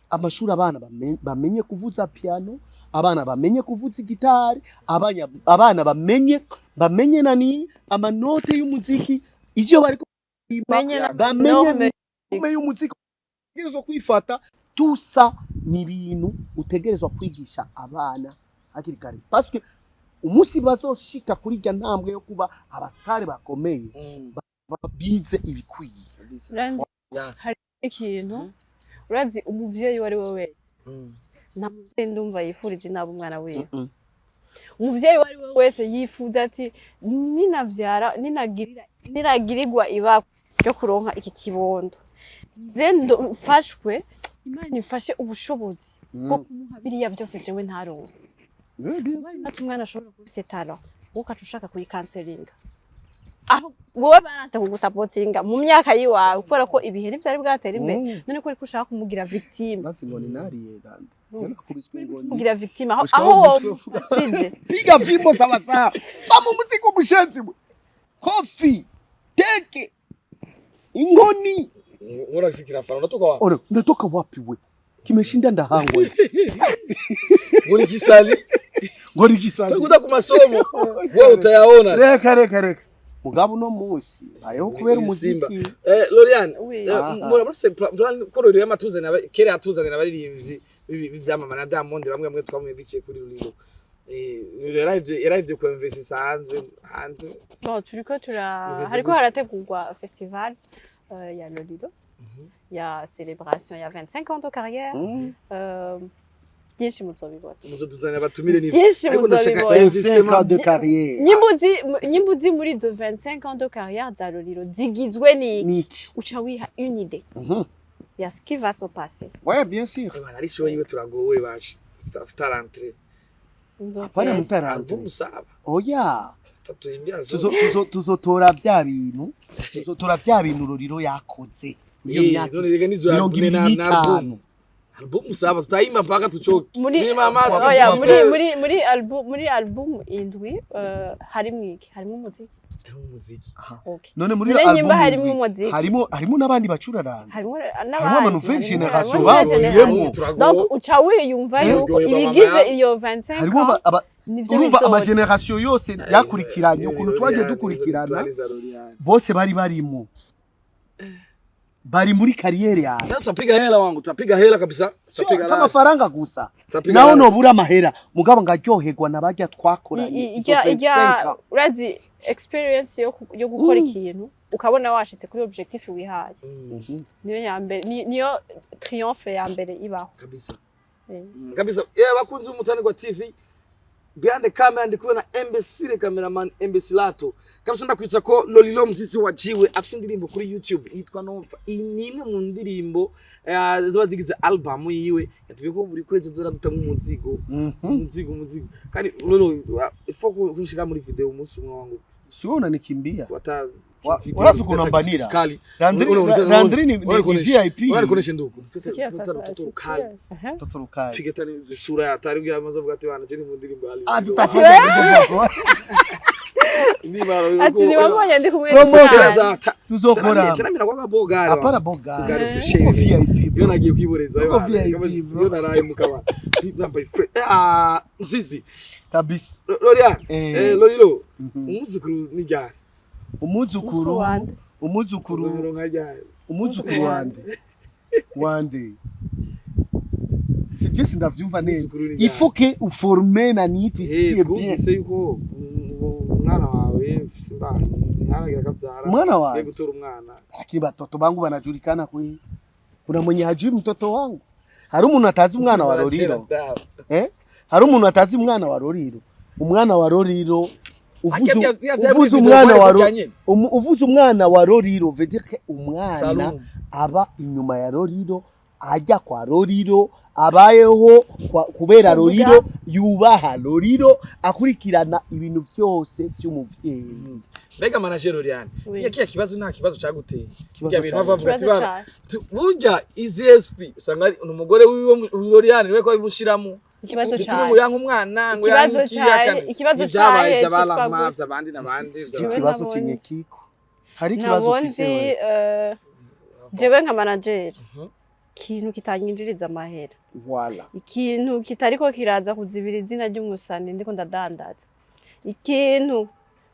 amashuri, abana bamenye kuvuza piano, abana bamenye kuvuza gitari, abana bamenye nani amanote y'umuziki ivyo bariko
Menye na
bamenye
norme.
norme y'umuziki utegerezwa kwifata tusa. Ni ibintu utegerezwa kwigisha abana hakiri kare, parce que umunsi bazoshika kuri irya ntambwe yo kuba abasitari bakomeye, bize ibikwiye.
Urazi, hari ikintu, urazi umuvyeyi uwo ari we wese, nta muvyeyi ndumva yifuriza inabi umwana wiwe. Umuvyeyi uwo ari we wese yifuza ati ninavyara, ninagirira, ninagirirwa ibakwe ryo kuronka iki kibondo, nze mfashwe, Imana imfashe ubushobozi bwo kumuha biriya byose jewe ntaronse. Ati umwana ashobora kuba afise talent, wowe ukaca ushaka kuyikanselinga, aho wowe baranse kugusapotinga mu myaka yiwawe kubera ko ibihe ntivyari bwatera imbere. None ko uriko ushaka kumugira victime.
Nazi ngo ni nariye randa. Je nakubiswe ingoni.
Kumugira victime aho
Gushika
aho
aho umutwe uvuga.
womufashije.
Piga fimbo sawasawa. Fama umuziki mushenzi mwe. Kofi, teke, ingoni.
Mbona kirafana unatoka wapi?
Ore, unatoka wapi we? Kimeshinda ndahangwe.
Ngoni kisali.
Ngoni kisali.
Kuda ku masomo. Wewe utayaona.
Reka reka reka. Mugabo uno munsi bayeho kubera
Simba.
umuziki.
Lorian,
Oui.
murafise plan ko Lorian yamatuzanira kera yatuzanira abaririmbyi b'ivyamamare na Diamond, bamwe bamwe twamwe biciye kuri Ruriro. Yarahevye ku investisa hanze.
Bon, turiko tura
Bimeze
hariko
gute?
harategurwa festival ya Lolilo, ya célébration ya 25 ans de carrière. Byinshi muzobibona.
Muzotuzanira abatumire n'ivyo.
Byinshi
Ariko ndashaka
muzobibona.
25 ans de carrière.
Nyimbuzi muri izo 25 ans de carrière za Lolilo zigizwe n'iki?
Niki.
Uca wiha une idée. Y a ce qui va se passer.
Ouais, bien sûr.
Bana ari show yiwe turagowe bashe tutarentre.
Hapana.
Nzopesa.
Mutarentre.
Album saba.
Oya.
Tatuimbia
Tuzo
zote.
tuzotora vya bintu, tuzotora vya bintu Roriro yakoze iyo
Eh,
myaka
none reka nizo
mirongo
album
ibiri
na
n'itanu.
album. Album saba tutaimba mpaka tuchoke.
Muri
Ni mama.
Oya, muri album, muri album indwi, harimwo iki? Harimwo umuziki.
Umuziki.
Okay.
None muri
None
iyo
nyimba
album
harimwo
indwi,
umuziki.
harimo n'abandi bacuraranze.
Harimwo
Harimo
n'abandi.
ama nouvelle
harimo-
génération
harimo
bavuyemo.
nouvelle
Turagowe.
Donc uca wiyumva
Eh?
yuko
Turyoherwa mama
ibigize
ya-
iyo 25
Harimo
ans nivyo
urumva
bizoza.
ama génération yose yakurikiranye, ukuntu twagiye dukurikirana, bose bari barimo, bari muri carrière yawe.
Sasa tutapiga hela wangu, tutapiga hela kabisa.
Sio
Tutapiga hela.
amafaranga gusa.
Tutapiga
Naho
hela.
nobura amahera, mugabo ngaryoherwa n'abarya twakoranye izo
Ijya ijya
25 ans.
Urazi experience yo gukora ikintu ukabona washitse kuri objectif wihaye, niyo ya mbere, niyo triomphe ya mbere ibaho.
Kabisa.
Eh.
Kabisa. Yeah, bakunzi b'Umutanirwa TV. Behind the camera ndi kubona Embassy le cameraman Embassy Lato. Kabisa ndakwitsa ko Lolilo Msisi waciwe afise indirimbo kuri YouTube yitwa Nova. Iyi ni imwe mu ndirimbo ziba zigize album yiwe. Yatubwiye ko buri kwezi azora dutamwe umuzigo. Umuzigo, umuzigo. Kandi Lolo, il faut kunshira muri video umunsi umwe wangu.
Sio unanikimbia.
Wata
Urazi ukuntu ambanira?
Kali.
Landry ni VIP.
Urarikonesha ndugu.
Sikia sasa,
Mtoto
sikia.
kali.
Aha.
Mtoto rukali.
Piga tani sura ya hatari kugira amaze avuga ati bana je ni mu ndirimbo ya
Ah,
Lolilo.
tutafanya kidogo.
Ati ntiwabonye ndi kumwe
Promotion.
n'isahani.
Tuzokora.
Teramira kwa bogari.
Hapana bogari.
Bogari
Uko
official.
VIP.
Iyo nagiye kwiboreza
Uko VIP, bro.
iyo naraye mu kabari. Nambaye fresh. Ah, Mzizi.
Kabisa.
Lorian.
Eh.
Eh, Lolilo. Umuzukuru ni ryari?
Umuzukuru.
Umuzukuru wande.
Umuzukuru.
Umuronka ryari?
Umuzukuru wande. Wande. Sibyo, sindavyumva neza.
Umuzukuru ni ryari?
Il faut que uforme na ni
Eh,
tuisikie bien.
twumvise yuko umwana wawe ufise imbanyi ntiharagira akabyara.
Umwana wanje?
Ugiye gutora umwana.
Lakini batoto bangu wanajulikana kwe. Kuna mwenye hajui mtoto wangu. Hari umuntu atazi umwana wa Roriro. Eh? Hari umuntu atazi umwana wa Roriro. Umwana wa Roriro uvuze
Akya bya
uvuze
bya
umwana wa
bya
Roriro,
nyene.
uvuze umwana wa Roriro veut dire que umwana
Salum.
aba inyuma ya Roriro, ajya kwa Roriro, abayeho kubera
Kuvuga.
Roriro, yubaha Roriro, akurikirana ibintu vyose vy'umuvyeyi.
Mbega manager Loriane,
Oui.
burya kiya kibazo nta kibazo caguteye?
Ikibazo
Burya bintu
cari-
bava bavuga ati
Ikibazo
bana,
cari.
burya izi SP usanga ari umugore wiwe Loriane niwe ko abimushiramo.
Ikibazo
Bituma
cari.
ngo yanka umwana ngo
Ikibazo
yanka iki
cari-
yakane.
ikibazo
Ivyabaye
cari
vy'abarama
cyitwa gute?
vy'abandi n'abandi.
Icyo
Jewe
kibazo
nabonye.
chenye kiko hari ikibazo
Nabonzi
ufise wewe?
Jewe nka manager, ikintu kitanyinjiriza amahera,
Voilà.
ikintu kitariko kiraza kuzibira izina ry'umusani ndiko ndadandaza, ikintu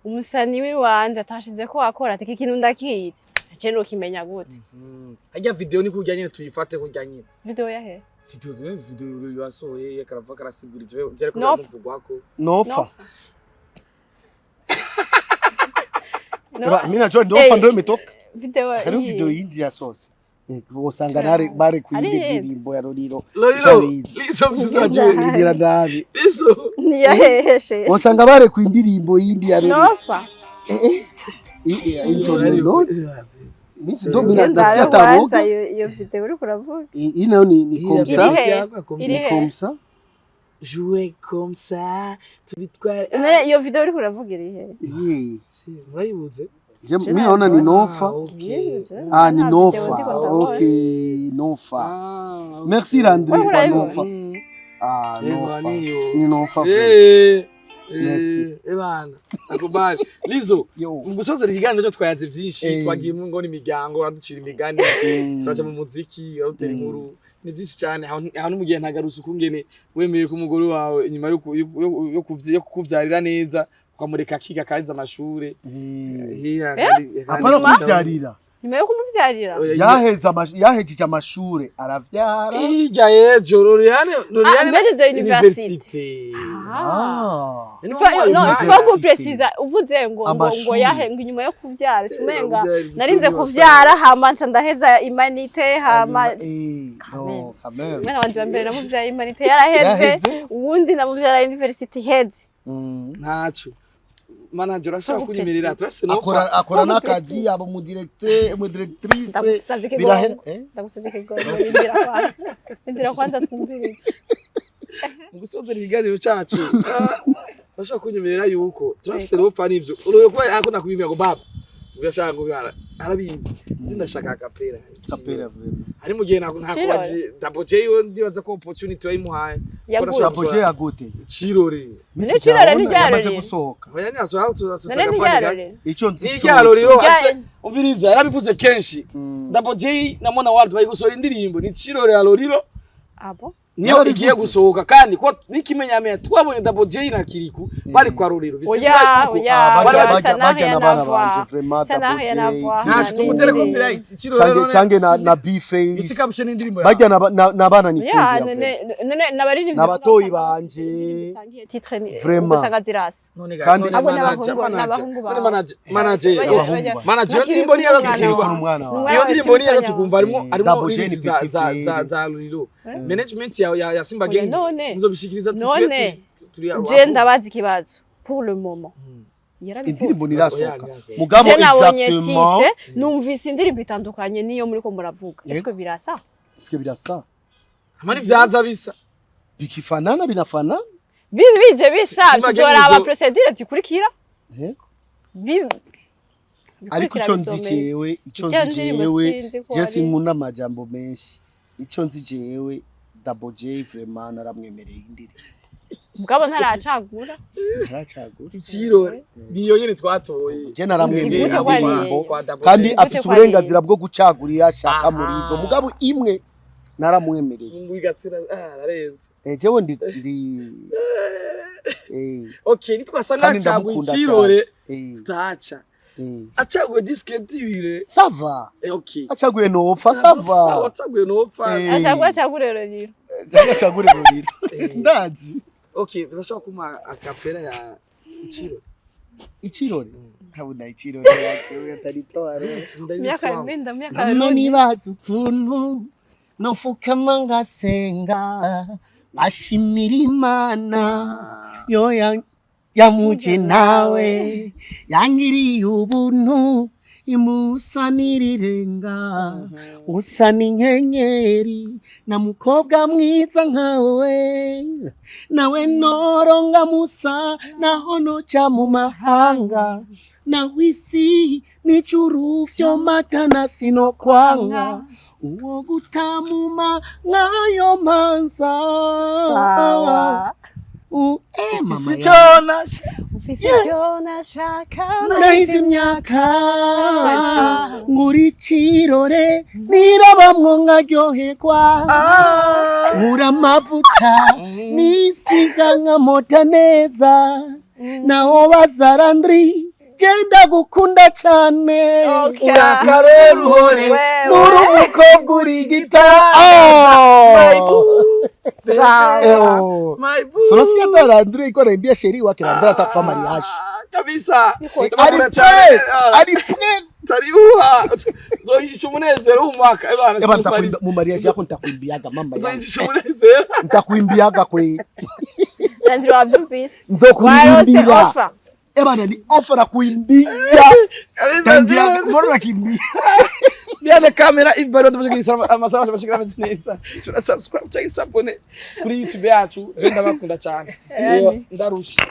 umusani wiwanje atashize ko akora, ati iki kintu ndakizi, je nokimenya gute?
Harya video ni kurya nyene, tuyifate kurya nyene.
Video yahe?
Video zine, video yasohoye karava karasigura ivyo vyariko
No.
biramuvugwako.
Nofa.
No.
Eba, mimi najua ndio ofa
Eh,
ndio imetoka.
Video
Hariho
iyi.
video yindi yasohotse. Usanga nare bare kuyindi
Ari-
ndirimbo ya Roriro.
Lolilo,
Itabizi.
Liso Msisi wajuye.
Ngira nabi.
Liso.
Niyaheheshe.
Usanga bare ku indirimbo yindi ya Roriro.
Nofa.
Eh eh. Ito ni not. Mimi ndo mimi
Ngenza
nasikia
kwanza
taboga.
iyo video uriko uravuga.
Hii nayo ni comme ça.
Iri he?
Ni
Iri he?
comme ça.
Jouer comme ça, tubitware.
None iyo video uriko uravuga iri he?
Yeah.
Si, murayibuze?
Je mimi naona ni nofa.
Ah, okay.
Ah, ni
Nta video
nofa.
ndiko ndabona.
Okay, nofa.
Ah, okay.
Merci Landry
Wewe
kwa
urayibona?
nofa. Ah,
Yego,
nofa.
niyo.
Ni nofa.
Eh,
Merci.
eh, bana. Akubali. Lizo,
Yo.
mu gusoza ikiganiro cyo twayaze byinshi,
Eh.
twagiye mu ngo n'imiryango, uraducira imigani, turaca mu muziki, uradutera inkuru. Ni byinshi cyane. Aho n'umugihe ntagarutse ukungene wemeye ko umugore wawe inyuma yo kukuvyarira neza ukamureka akiga akaza amashure.
Eh.
Eh, kandi-
Hapana
kandi-
kuvyarira.
Nyuma yo kumuvyarira.
Oya,
Yaheze yahejeje amashure aravyara.
Hirya y'ejo Loriane, Loriane
Ah, mpejeje université.
université.
Ah.
Ni
Il faut, non, il faut
Université.
gupresiza uvuze ngo
Amashuri.
yahe ngo inyuma yo kuvyara umenga
Kuvyara
narinze
ibisubizo.
kuvyara hama nca ndaheza humanité hama
Eh, no, quand même.
umwana wanje wa mbere namuvyaye humanité yaraheze,
Yaraheze.
uwundi namuvyara université iheze.
Ntaco. Manager, urashobora kunyemerera, turafise
Akora
n'offer.
akora
Faut
n'akazi, aba mu directeur, mu directrice.
Ndagusavye
Birahera.
ikigongo, ndagusavye ikigongo, rindira kwanza, rindira kwanza twumvirize.
Mu gusozera ikiganiro cacu, urashobora kunyemerera yuko turafise n'offer, n'ivyo urebe ko akunda kubibwira ngo baba ugashaka ngo arabizi, nzi ndashaka a cappella.
Cappella, vraiment.
Hari mu gihe ntakubaje Double J, we ndibaza ko opportunity wayimuhaye.
Yaguze.
Double J yagute?
Cirore.
Ni Cirore, ni ryarorero.
Yamaze gusohoka.
Oya, ni asohoka, tuzasutsa
None
agapande.
ntiryarorero?
Ico nzi.
Ni iryarorero.
Rya-
Umviriza, yarabivuze kenshi. Double J na Mona World bari gusohora indirimbo, ni Cirore ya Loriro.
Abo.
Niyo
Yarabivuze.
igiye gusohoka, kandi ko n'ikimenyamenya twabonye Double J na Kiriku bari kwa Roriro.
Oya, oya.
Ah,
bari
oya,
bajya-
ça n'a
bajya
rien
n'abana
à voir.
banje, vraiment,
Ça n'a
Double
rien
J.
à voir.
Ntacu tumutere copyright Cirore.
Cange cange na B-Face.
Isikabushe n'indirimbo yawe.
Bajya n'abana
Ya,
nikundira.
none none n'abaririmbyi
N'abatoyi banje.
Titre ni
Vraiment.
ugasanga zirasa.
None
Kandi-
none
Abo
manager,
n'abahungu-
manager,
n'abahungu
none
bawe.
manager, manager,
Abahungu bawe.
manager, iyo ndirimbo niyo
Umwana
tukirirwa.
Umwana wawe.
Iyo ndirimbo niyo tukumva harimo harimo
Double J ni
lyrics za
petit
za
frère.
za za Ruriro. Management ya Simba
Oya,
Gang
none.
muzobishikiriza.
None.
Turi
Je ndabaza ikibazo pour le moment. Yarabivuze.
Indirimbo ntirasohoka.
Oya, ntirasohoka.
Mugabo
Je nabonye
exactement.
titre, numvise indirimbo itandukanye niyo muriko muravuga.
Yego.
Est-ce que birasa?
Est-ce que birasa?
Amani vyaza bisa.
Bikifanana, binafanana.
Bibi bije bisa,
Simba Gang
tuzoraba procédure zikurikira.
Eh?
Bikurikira
Ariko ico nzi
bizomenya.
jewe, ico
Icyo
nzi
ndirimbo
jewe,
sinzi ko
je
ari-
sinkunda amajambo menshi. Ico nzi jewe, Double J vraiment naramwemereye indirimbo.
Mugabo ntaracagura.
Ntaracagura.
Ikirore niyo nyene twatoye.
Je naramwemereye
Nzi gute ko ari-
indirimbo.
Kwa Double
Kandi
J.
Gute
afise
ko ari-
uburenganzira bwo gucagura iyo ashaka
Aha.
muri izo. Mugabo imwe naramwemereye.
Mungu igatsira, ararenze.
Jewe ndi
Okay, nitwasanga
Kandi
acaguye
ndamukunda
Ikirore,
cyane.
tutaca acaguye disque dure.
Ça va.
Okay.
Acaguye nopfa, ça va.
Acaguye nopfa.
Acagura, acagura rero.
Cyangwa acagure ruriro. Ndazi.
Okay, turashobora kumuha a cappella ya Ikirore?
Ikirore. Ntabona ikirore yake ataritoa.
Myaka minda myaka.
Nama nibaza ukuntu nofukama ngasenga ngashimira Imana yo yamuje nawe yangiriye ubuntu imusa n'irirenga, usa n'inyenyeri na mukobwa mwiza nkawe nawe noronga musa naho noca mu mahanga naho isi n'ijuru vyomatana sinokwanga uwo gutamuma nk'ayo manza.
Sawa.
Mama
Ufise
yanjye.
icyo
Ufise icyo nashaka.
Nahize imyaka ngura ikirore nirabamwo nkaryoherwa, nkura amavuta nisiga nkamota neza, naho bazarandri genda gukunda cyane.
Okay.
Urakaroruhore.
Wewe.
Nuri umukobwa uri gita.
Sawa.
My boo.
Unasikia hata Landry iko anaimbia chérie wake. Landry atakufa mariage.
Kabisa.
Ari prêt, ari prêt.
Taribuha nzoyigisha umunezero w'umwaka ebana.
Eba, nitakuimba mu mariage yako, nitakuimbiaga mama yangu.
Nzoyigisha umunezero.
Nitakuimbiaga kwe.
Landry, wavyumvise? Warose
Nzokuririmbira.
offer.
Eba, ni offer na kuimbia.
Kabisa.
Tangia mbona nakimbia?
Behind the camera if bari tuvuze ko amasaha bashikira ameze neza. Tura subscribe cyangwa s'abonner kuri YouTube yacu. Je ndabakunda cyane.
Yani.
Ndarusha.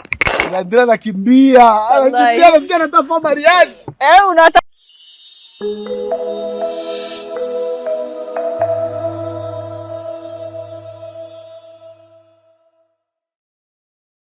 Landry anakimbia.
Wallahi.
Anakimbia, anasikia anatafa mariage.
Eh, unata